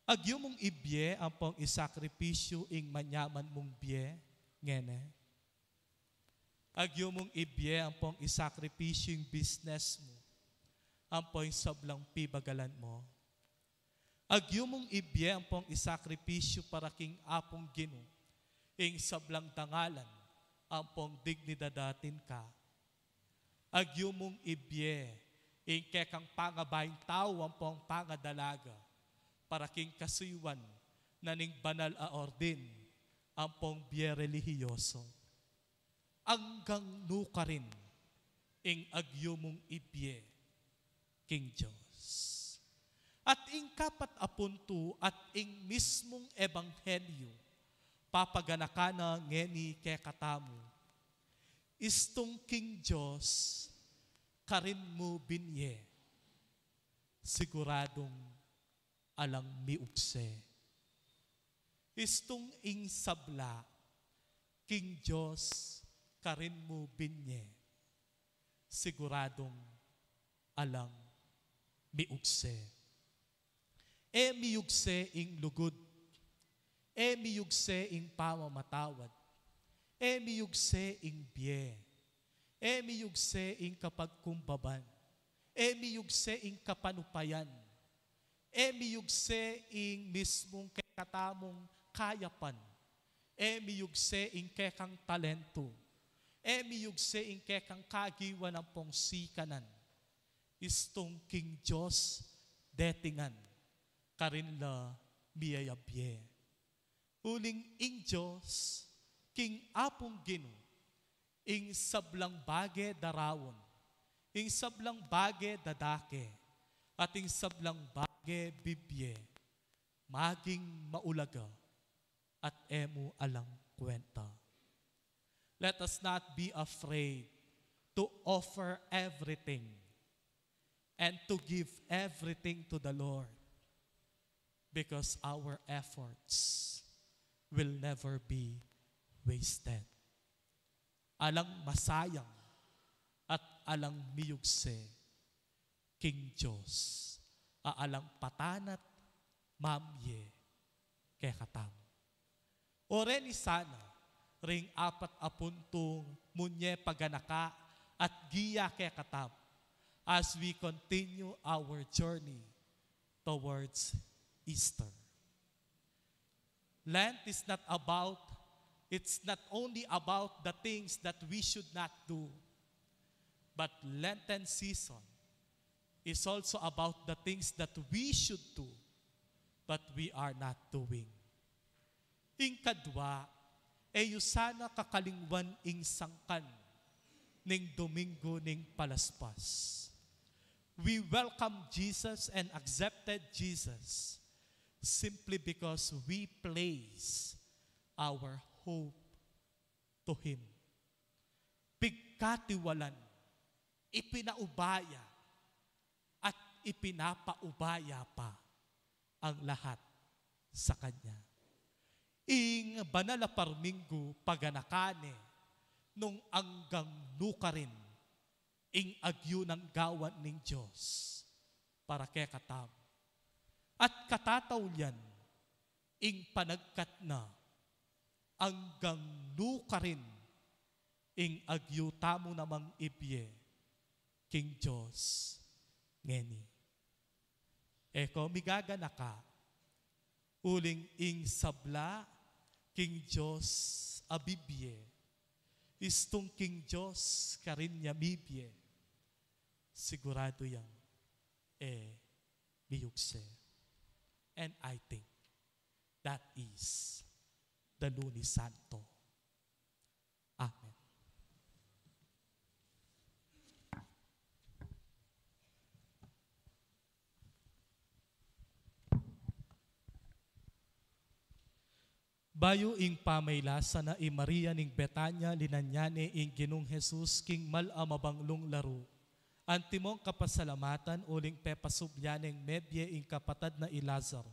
Agyu mung ibie ampong isakripisyu ing manyaman mung bie, ngeni. Agyu mung ibie ampong isakripisyu ing business mu, ampo ing sablang pibagalan mu. Agyu mung ibie ampong isakripisyu para king Apung Ginu, ing sablang dangalan, ampong dignidad atin ka. Agyu mung ibie, ing kekang pangabaing tau ampong pangadalaga, para king kasuyuan na ning banal a ordin, ampong bie relihiyoso. Anggang nu karin ing agyu mung ibie king Dios. At ing kapat a puntu at ing mismung ebanghelyu, papaganakan na ngeni kekatamu, istung king Dios karin mu binye, siguradung alang miugse. Istung ing sabla king Dios karin mu binye, siguradung alang miugse. E miyugse ing lugud, e miyugse ing pamamatawad, e miyugse ing bie, e miyugse ing kapagkumbaban, e miyugse ing kapanupayan, e miyugse ing mismung kekatamung kayapan, e miyugse ing kekang talentu, e miyugse ing kekang kagiwan ampong sikanan. Istung king Dios deti ngan, karin la miyayabie. Uling ing Dios, king Apung Ginu, Ing sablang bage daraun, ing sablang bage dadake, at ing sablang bage bibie, maging maulaga at e mu alang kwenta. Let us not be afraid to offer everything and to give everything to the Lord, because our efforts will never be wasted. Alang masayang at alang miyugse king Dios, a alang patanat mamie kekatamu. O reni sana ring apat a puntung munye paganaka at giya kekatamu as we continue our journey towards Easter. Lent is not about, it's not only about the things that we should not do, but Lenten season is also about the things that we should do, but we are not doing. Ing kadwa, e yu sana kakalingwan ing sangkan ning Domingo ning Palaspas. We welcome Jesus and accepted Jesus simply because we place our hope to Him. Pigkatiwalan, ipinaubaya, at ipinapaubaya pa ang lahat sa Kanya. Ing banal a parminggu paganaka ne nung anggang nukarin ing agyu nang gawan ning Dios para kekatamu. At katataulian ing panagkat na anggang nukarin ing agyu tamu namang ibie king Dios ngeni. E ko migaganaka, uling ing sabla king Dios a bibie, istung king Dios karin ya mibie, siguradu yang e miyugse. And I think that is the Lunes Santo. Amen. Bayu ing pamailasan na i Maria ning Betania, linanyan ne ing Ginung Jesus king mal a mabanglung laru. Antimong kapasalamatan uling pepasubli neng mebie ing kapatad na i Lazaro.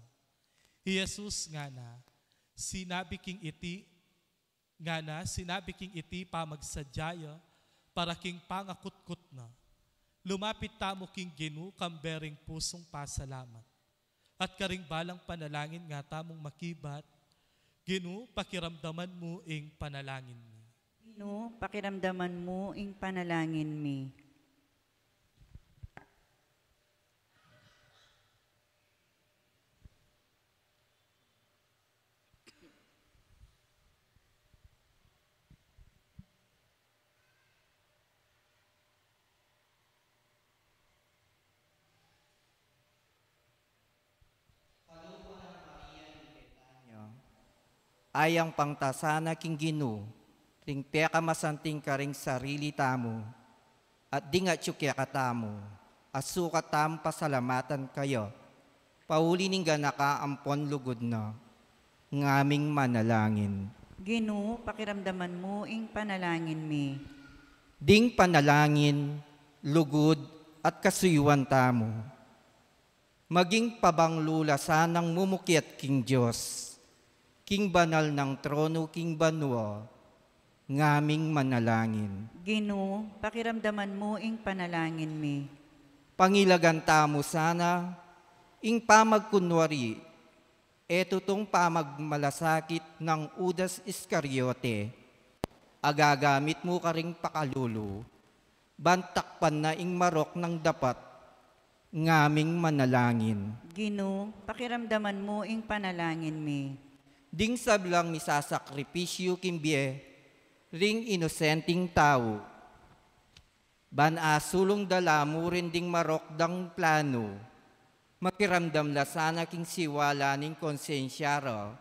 I Jesus ngana, sinabi king iti, ngana, sinabi king iti pamagsadya ya para king pangakutkut na. Lumapit tamu king Ginu kambe ring pusung pasalamat. At karing balang panalangin nga tamung makibat, Ginu, pakiramdaman mu ing panalangin mi. Ginu, pakiramdaman mu ing panalangin mi. Ayang pangtasana king Ginu ring pekamasanting karing sarili tamu, at ding atyu kekatamu, a sukat tamung pasalamatan kaya, pauli ning ganaka ampon lugud na. Ngaming manalangin. Ginu, pakiramdaman mu ing panalangin mi. Ding panalangin, lugud, at kasuyuan tamu maging pabanglu la sanang mumukiat king Dios, king banal nang tronu king banua, ngaming manalangin. Ginu, pakiramdaman mu ing panalangin mi. Pangilagan tamu sana ing pamagkunwari, e tutung pamagmalasakit nang Judas Iscariote, a gagamit mu karing pakalulu, ban takpan na ing marok nang dapat, ngaming manalangin. Ginu, pakiramdaman mu ing panalangin mi. Ding sablang misasakripisyu king bie ring inosenteng tau, ban asulung da la mu rin ding marok dang planu, makiramdam la sana king siwala ning konsensya ra,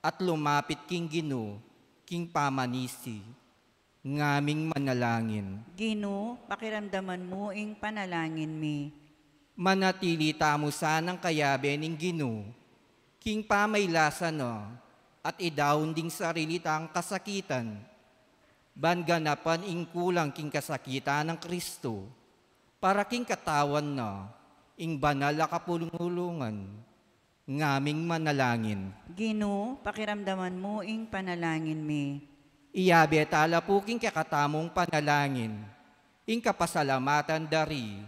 at lumapit king Ginu king pamanisi. Ngaming manalangin. Ginu, pakiramdaman mu ing panalangin mi. Manatili tamu sanang kayabe ning Ginu, king pamailasan na at idaun ding sarili tang kasakitan, ban ganapan ing kulang king kasakitan nang Kristu, para king katawan na ing banal a kapulungan. Ngaming manalangin. Ginu, pakiramdaman mu ing panalangin mi. Iyabe tala pu king kekatamung panalangin ing kapasalamatan dari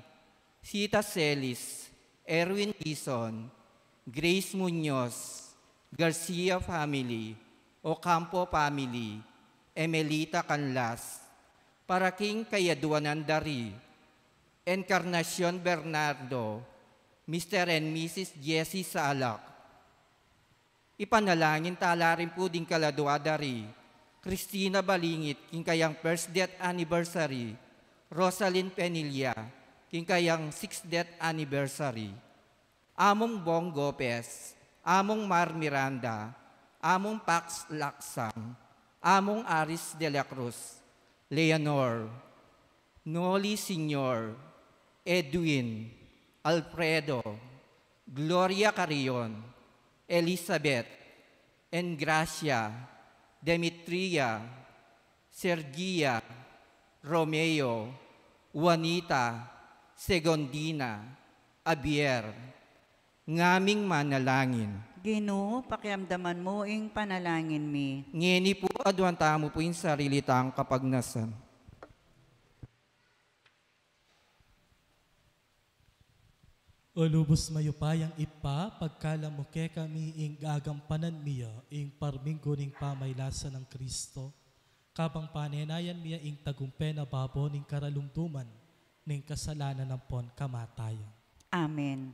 Sita Celis, Erwin Dizon, Grace Muñoz, Garcia family, Ocampo family, Emelita Canlas, para king kayaduanan dari Encarnacion Bernardo, Mister and Missus Jessie Salak. Ipanalangin tala rin pu ding kaladua dari Cristina Balingit, king kayang first death anniversary, Rosalyn Penilla, king kayang sixth death anniversary, Among Bong Gopez, Among Mar Miranda, Among Pax Laksang, Among Aris de la Cruz, Leonor, Noli Senior, Edwin, Alfredo, Gloria Carrion, Elizabeth, Engracia, Demetria, Sergia, Romeo, Juanita, Segondina, Javier. Ngaming manalangin. Ginu, pakiramdaman mu ing panalangin mi. Ngeni pu, aduan tamu pu ing sarili tang kapagnasan. O lubus mayupayang Ibpa, pagkalam mu kekami ing gagampanan mi ya ing parminggu ning pamailasan nang Kristo, kabang panenayan mi ya ing tagumpe na babo ning karalumduman ning kasalanan ampon kamatayan. Amen.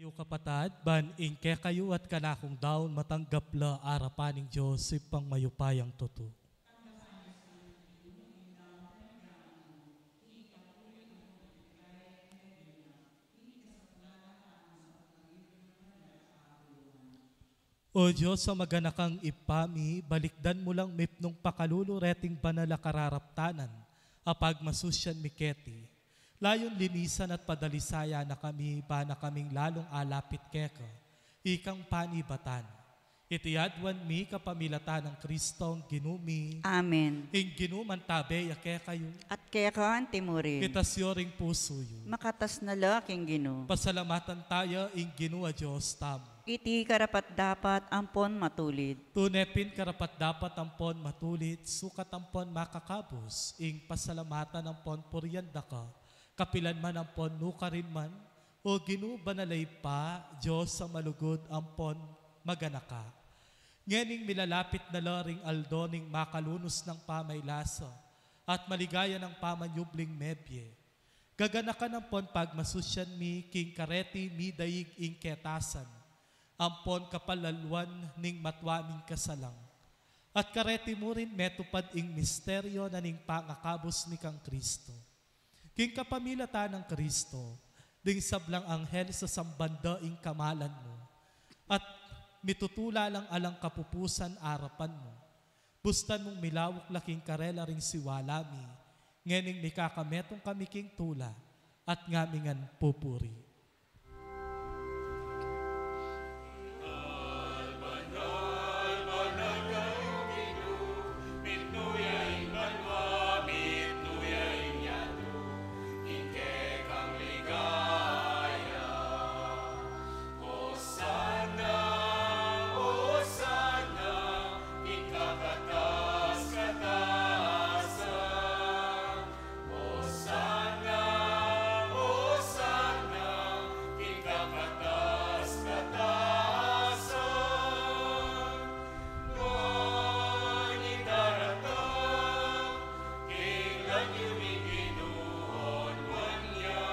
Yu kapatad, ban ing kekayu at kanakung daun matanggap la arapan ning Dios Ibpang mayupayang tutu. O Dios a maganakang Ibpa mi, balikdan mu lang mipnung pakalulu reting banal a kararaptanan a pagmasusyan mi keti. Layun linisan at padalisayan na kami, bana kaming lalung alapit keka, ikang panibatan. Iti aduan mi kapamilatan nang Kristong Ginu mi. Amen. Ing Ginu mantabe ya kekayu. At keka antimurin. Itas yu ring pusu yu. Makatas na la king Ginu. Pasalamatan taya ing Ginu a Dios tamu. Iti karapat-dapat ampon matulid. Tune pin karapat-dapat ampon matulid, sukat ampon makakabus, ing pasalamatan ampon purian da ka, kapilan man ampon nukarin man, O Ginu, banal a Ibpa, Dios a malugud ampon maganaka. Ngening milalapit na la ring aldo ning makalunus nang pamaylasa at maligaya nang pamanyubling mebie, gaganakan ampon pagmasusyan mi king kareti midaig ing ketasan ampon kapalaluan ning matua ming kasalang. At kareti mu rin metupad ing misteryo na ning pangakabus mi kang Kristo. King kapamilatan nang Kristo, ding sablang anghel sasamban da ing kamalan mu, at mitutula lang alang kapupusan arapan mu. Bustan mung milawuk la king karela ring siwala mi, ngening mikakametung kami king tula, at ngamingan pupuri. Hosanna, Hosanna, king kakatas-katasan. Nuan ing daratang, kinglan yu ing Ginu, nuan ya.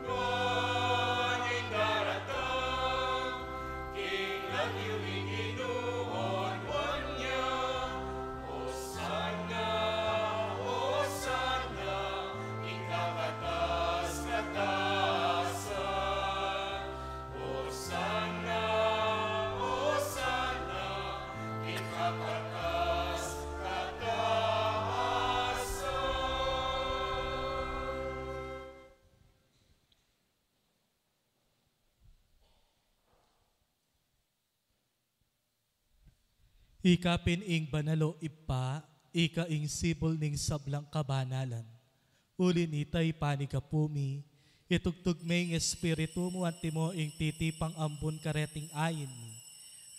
Nuan ing daratang, kinglan yu ing Ginu, nuan ya. Hosanna, Hosanna, king kakatas-katasan. Hosanna, Hosanna, king kakatas-katasan. Ika pin ing banal, o Ibpa, ika ing sibul ning sablang kabanalan. Uli nita, ipanigapu mi, itugtug me ing Espiritu mu antimo ing titipang ambun kareting ain mi,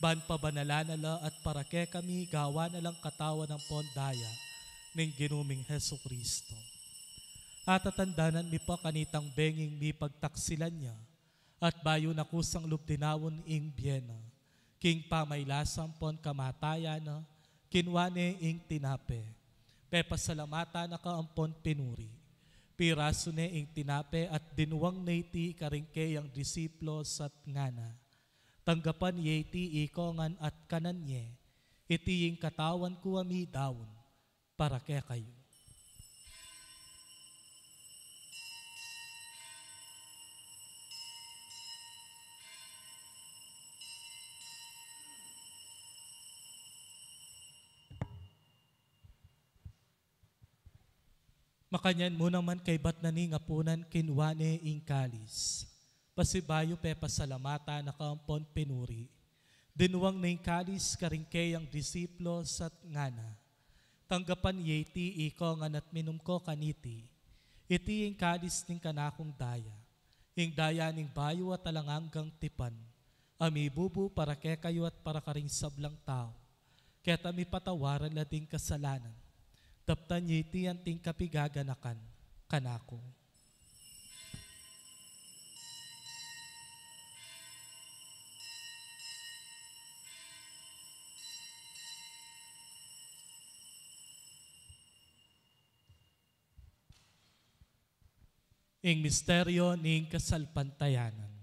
ban pabanalan na la at para kekami gawan na lang katawan ampon daya ning Ginu ming Jesucristo. Atatandanan mi pa kanitang benging mipagtaksilan ya, at bayu na kusang lub dinaun ing bie na, king pamaylasa ampon kamatayan na, kinua ne ing tinape. Pepasalamatan na ka ampon pinuri. Pirasu ne ing tinape at dinuang ne iti karing keyang disiplos at ngana: Tanggapan ye iti iko ngan at kanan ye, iti ing katawan ku a midaun para kekayu. Makanyan mu naman kaybat na ning apunan, kinua ne ing kalis. Pasibayu pepasalamatan na ka ampon pinuri. Dinuang ne ing kalis karing keyang disiplos at ngana: Tanggapan ye iti iko ngan at minum ko kaniti. Iti ing kalis ning kanakung daya, ing daya ning bayu at alang anggang tipan, a mibubu para kekayu at para karing sablang tau, keta mipatawaran la ding kasalanan. Daptan ye iti anting kapigaganakan kanaku. Ing misteryo ning kasalpantayanan.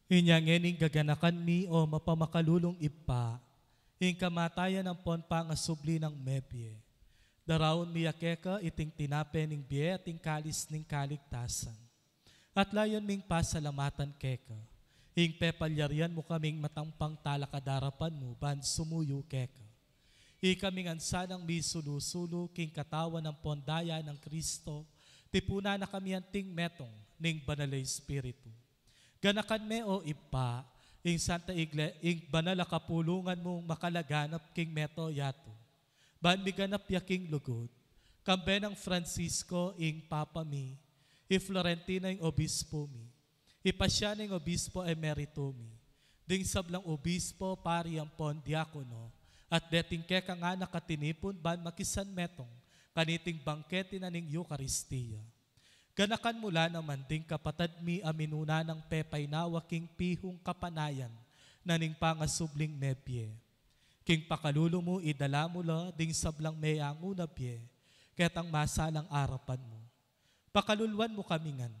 Inya ngening gaganakan mi, o mapamakalulung Ibpa, ing kamatayan ampon pangasubli nang mebie. Daraun mi ya keka iting tinape ning bie at ing kalis ning kaligtasan. At layun ming pasalamatan keka ing pepalyarian mu kaming matampang talakad arapan mu ban sumuyu keka. Ikami ngan sanang misulu-sulu king katawan ampon daya nang Kristo, tipunan na kami anting metung ning Banal a Espiritu. Ganakan me, o Ibpa, ing Santa Igle-, ing banal a kapulungan mung makalaganap king mabilug a yatu. Ban miganap ya king lugud, kambe nang Francisco ing Papa mi, i Florentino ing Obispo mi, i Pasiano ing Obispo Emerito mi, ding sablang obispo, pari ampon diakono, at deting kekang anak a tinipun ban makisanmetung kaniting bangkete na ning Eukaristia. Ganakan mu la naman ding kapatad mi a minuna nang pepaynawa king pihung kapanayan na ning pangasubling mebie. King pakalulu mu, idala mu la ding sablang meyangu na bie ketang masalang arapan mu. Pakaluluan mu kami ngan.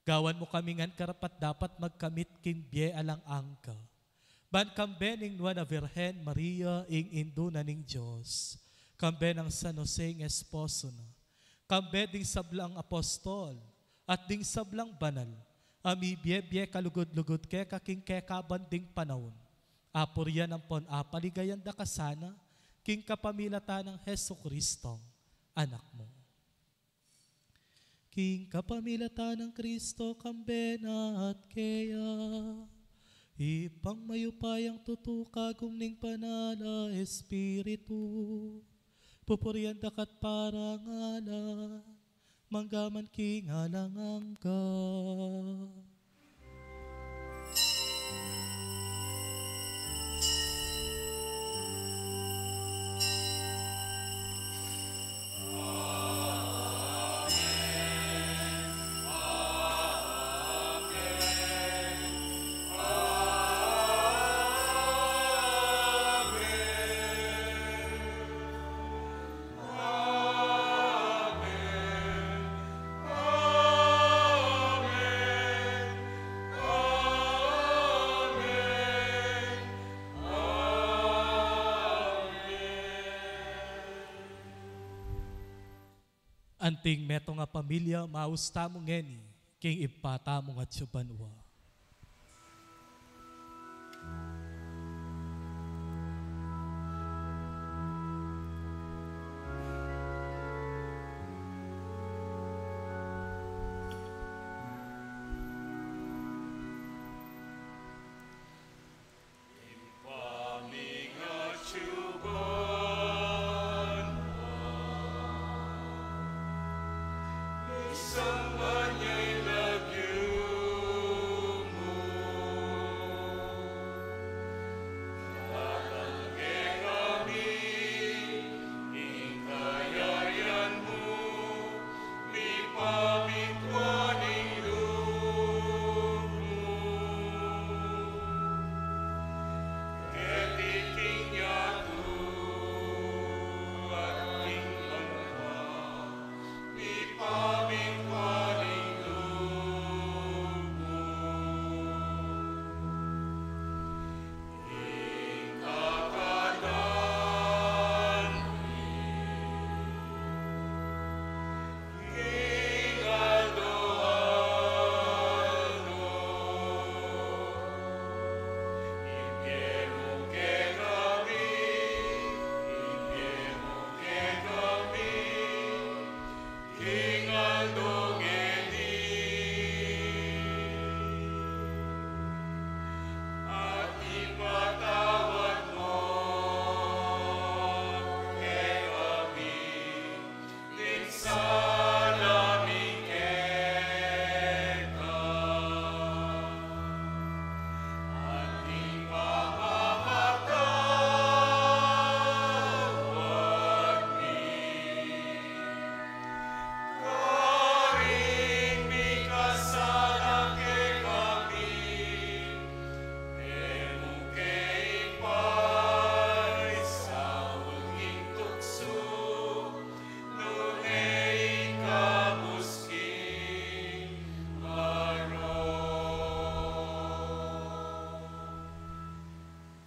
Gawan mu kami ngan karapat-dapat magkamit king bie alang angga. Ban kambe ning Nuan a Virgen Maria, ing Indu na ning Dios, kambe nang San Jose ing esposo na, kambe ding sablang apostol, at ding sablang banal a mibie-bie kalugud-lugud keka king kekaban ding panaun, apurian ampon apaligayan da ka sana king kapamilatan nang Jesucristo, Anak mu. King kapamilatan nang Kristo, kambe na at keya, Ibpang mayupayang tutu, kagum ning Banal a Espiritu, pupurian da ka't parangalan, mangga man king alang angga. Anting metung a pamilya, maus tamu ngeni king Ibpa tamung atsu banua.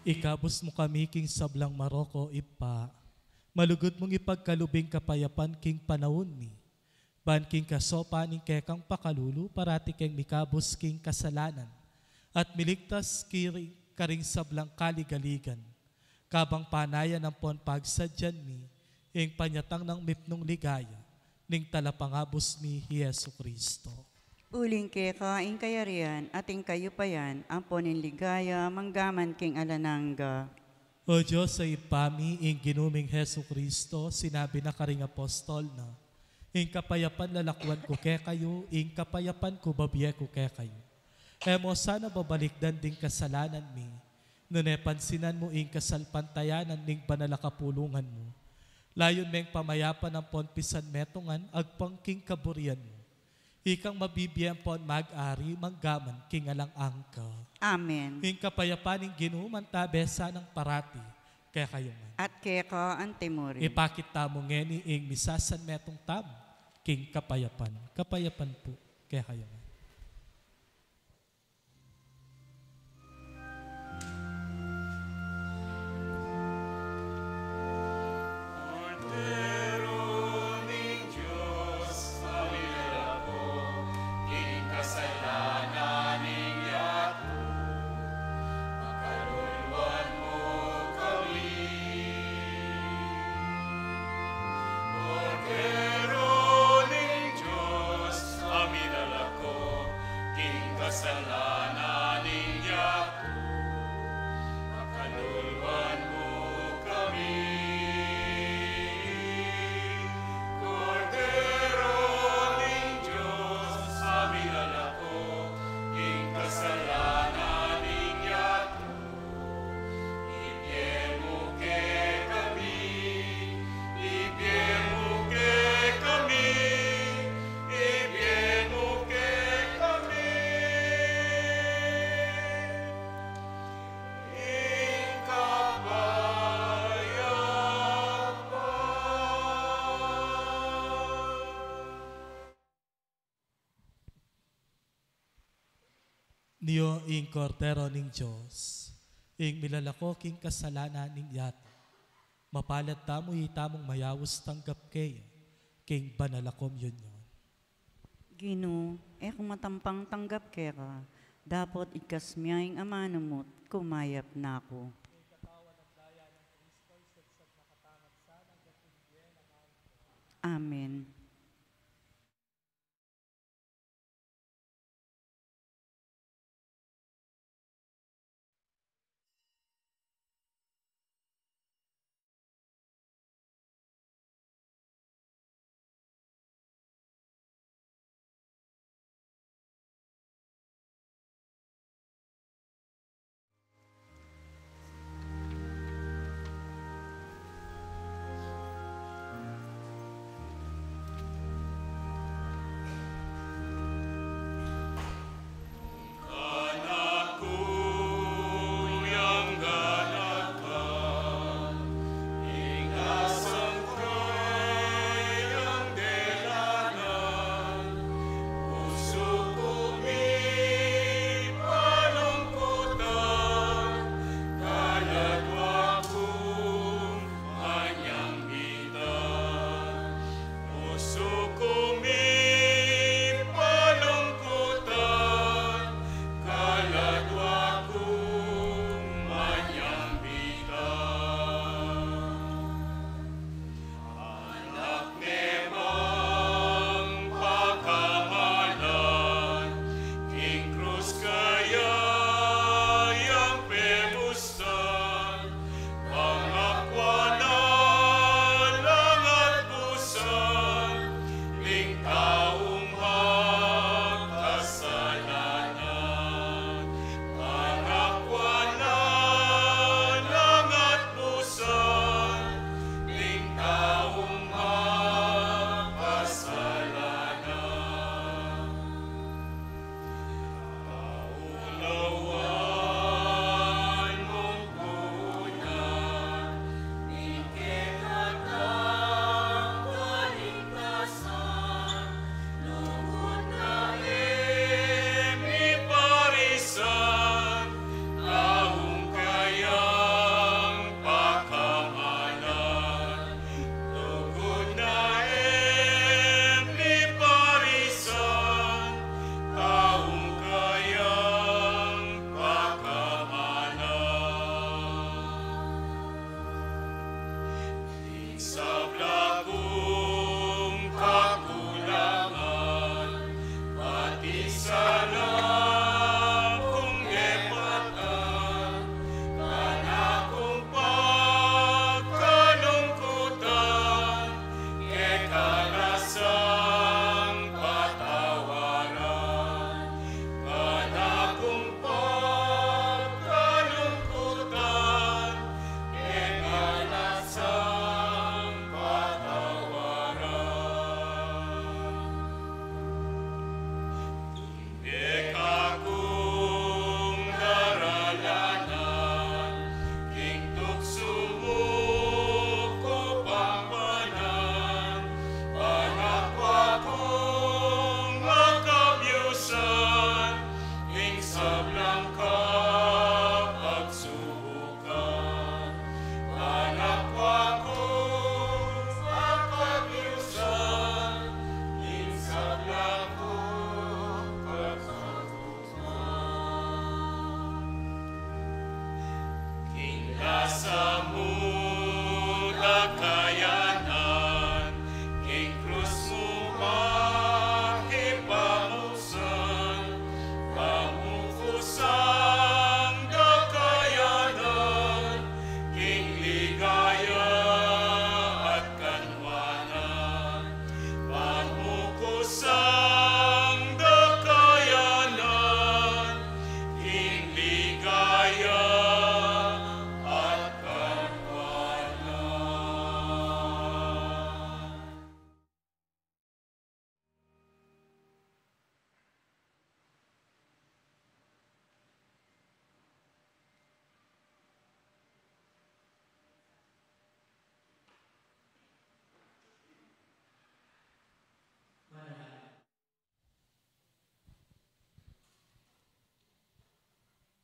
Ikabus mu kami king sablang marok, Ibpa. Malugud mung ipagkalub ing kapayapan king panaun mi. Ban king kasaupan ning kekang pakalulu, parati keng mikabus king kasalanan. At miligtas kiri-, karing sablang kaligaligan. Kabang panayan ampon pagsadyan mi, ing panyatang nang mipnung ligaya, ning talapangabus mi, Jesucristo. Uling keka ing kayarian, at ing kayupayan, ampon ing ligaya, manggaman king alang angga. O Dios a Ibpa mi, ing Ginu ming Jesucristo, sinabi na karing apostol na, ing kapayapan lalakwan ku kekayu, ing kapayapan ku babie ku kekayu. E mo sana babalikdan ding kasalanan mi, nune pansinan mu ing kasalpantayanan ning banal a kapulungan mu. Layun meng pamayapan ampon pisanmetungan, agpang king kaburian mu. Ikang mabibie ampon mag-ari, manggaman king alang angga. Amen. Ing kapayapan ning Ginu mantabe sanang parati kekayu ngan. At keka antimurin. Ipakit tamu ngeni ing misasanmetung tamu king kapayapan. Kapayapan pu kekayu ngan. Kordero ning Dios, a milalako king kasalanan ning yatu, pakaluluan mu kami. Kordero ning Dios, a milalako king kasalanan ning yatu, pakaluluan mu kami. Kordero ning Dios, a milalako king kasalanan ning yatu, ibie mu kekami, ibie mu kekami, ibie mu kekami ing kapayapan. Nio ing Kordero ning Dios, ing milalako king kasalanan ning yatu. Mapalad tamu itamung mayaus tanggap keya king banal a komunyon. Ginu, e ku matampang tanggap keka, dapot igkas mu ya ing amanu mu, kumayap na ku. Amen.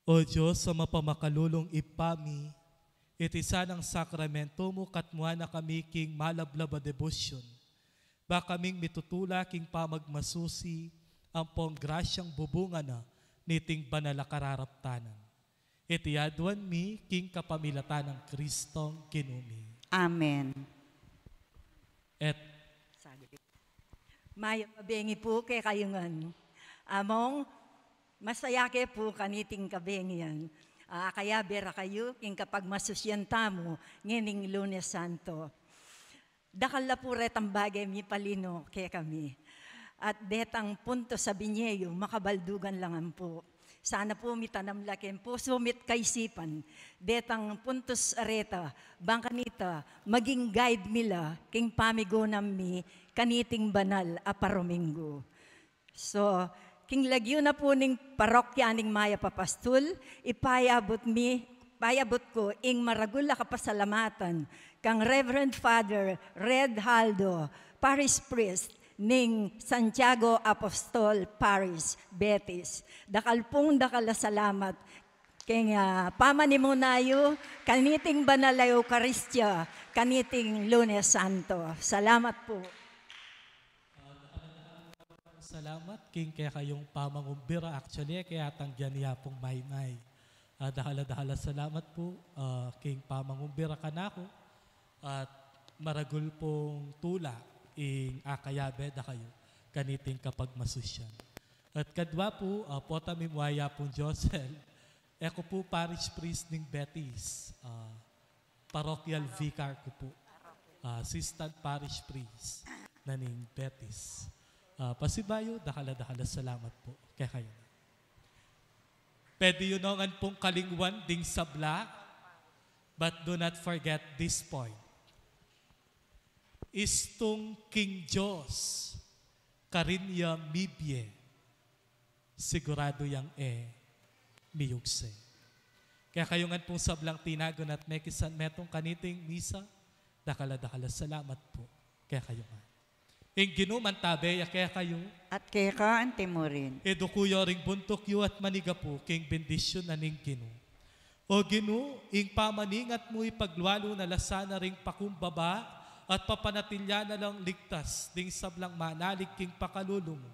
O Dios a mapamakalulung Ibpa mi, iti sanang sakramento mu katmuan na kami king malablab a debosyon, ba kaming mitutula king pamagmasusi ampong grasyang bubungan na niting banal a kararaptanan. Iti aduan mi king kapamilatan nang Kristong Ginu mi. Amen. Et Saglit. Mayap a bengi pu kekayu ngan. Among, masaya ke pu kaniting kabengian. Ah, akayabe ra kayu king kapagmasusian tamu ngening Lunes Santo. Dakal la pu retang bage mipalinuk kekami. At detang puntos a binye yu, makabaldugan la ngan pu. Sana pu mitanam la king pusu mi't kaisipan detang puntos a reta, bang kanita maging guide mi la king pamigunam mi kaniting banal a paruminggu. So, king lagyu na pu ning parokya ning Mayap a Pastul, ipayabut mi, payabut ku ing maragul a kapasalamatan kang Reverend Father Red Haldo, Parish Priest ning Santiago Apostol Parish, Betis. Dakal pung dakal a salamat king, ah, pamanimuna yu kaniting banal a Eukaristia kaniting Lunes Santo. Salamat pu. Salamat king kekayung pamangumbira. Actually, e ke atanggian ya pung maymay. Ah, dakal a dakal a salamat pu, ah, king pamangumbira kanaku. At maragul pung tula ing akayabe da kayu kaniting kapagmasusian. At kadwa pu, ah, pota mi mu ya pung Josel, e ku pu parish priest ning Betis, ah, parochial vicar ku pu, ah, assistant parish priest na ning Betis. Ah, pasibayu, dakal a dakal a salamat pu kekayu. Pwede yu no ngan pung kalingwan ding sabla, but do not forget this point. Istung king Dios, karin ya mibie, siguradu yang e miyugse. Kekayu ngan pung sablang tinagun at mekisan metung kaniting misa, dakal a dakal a salamat pu kekayu ngan. Ing Ginu mantabe ya kekayu. At keka anti mu rin. Iduku yu ring buntuk yu at manigapu king bendisyun na ning Ginu. O Ginu, ing pamaningat mu ipaglualu na la sana ring pakumbaba at papanatilian na lang ligtas ding sablang manalig king pakalulu mu.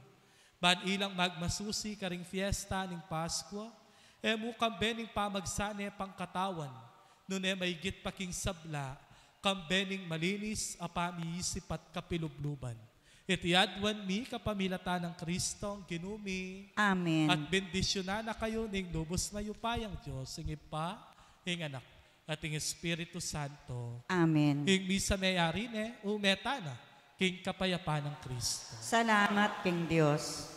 Ban ilang magmasusi karing fiesta ning Paskua, e mu kambe ning pamagsane pangkatawan, nune maigit pa king sabla, kambe ning malinis a pamiisip at kapilubluban. Iti aduan mi kapamilatan nang Kristong Ginu mi. Amen. At bendisyunan na kayu ning lubus mayupayang Dios, ing Ibpa, ing Anak, at ing Espiritu Santo. Amen. Ing misa meyari ne, ume tana king kapayapan nang Kristo. Salamat king Dios.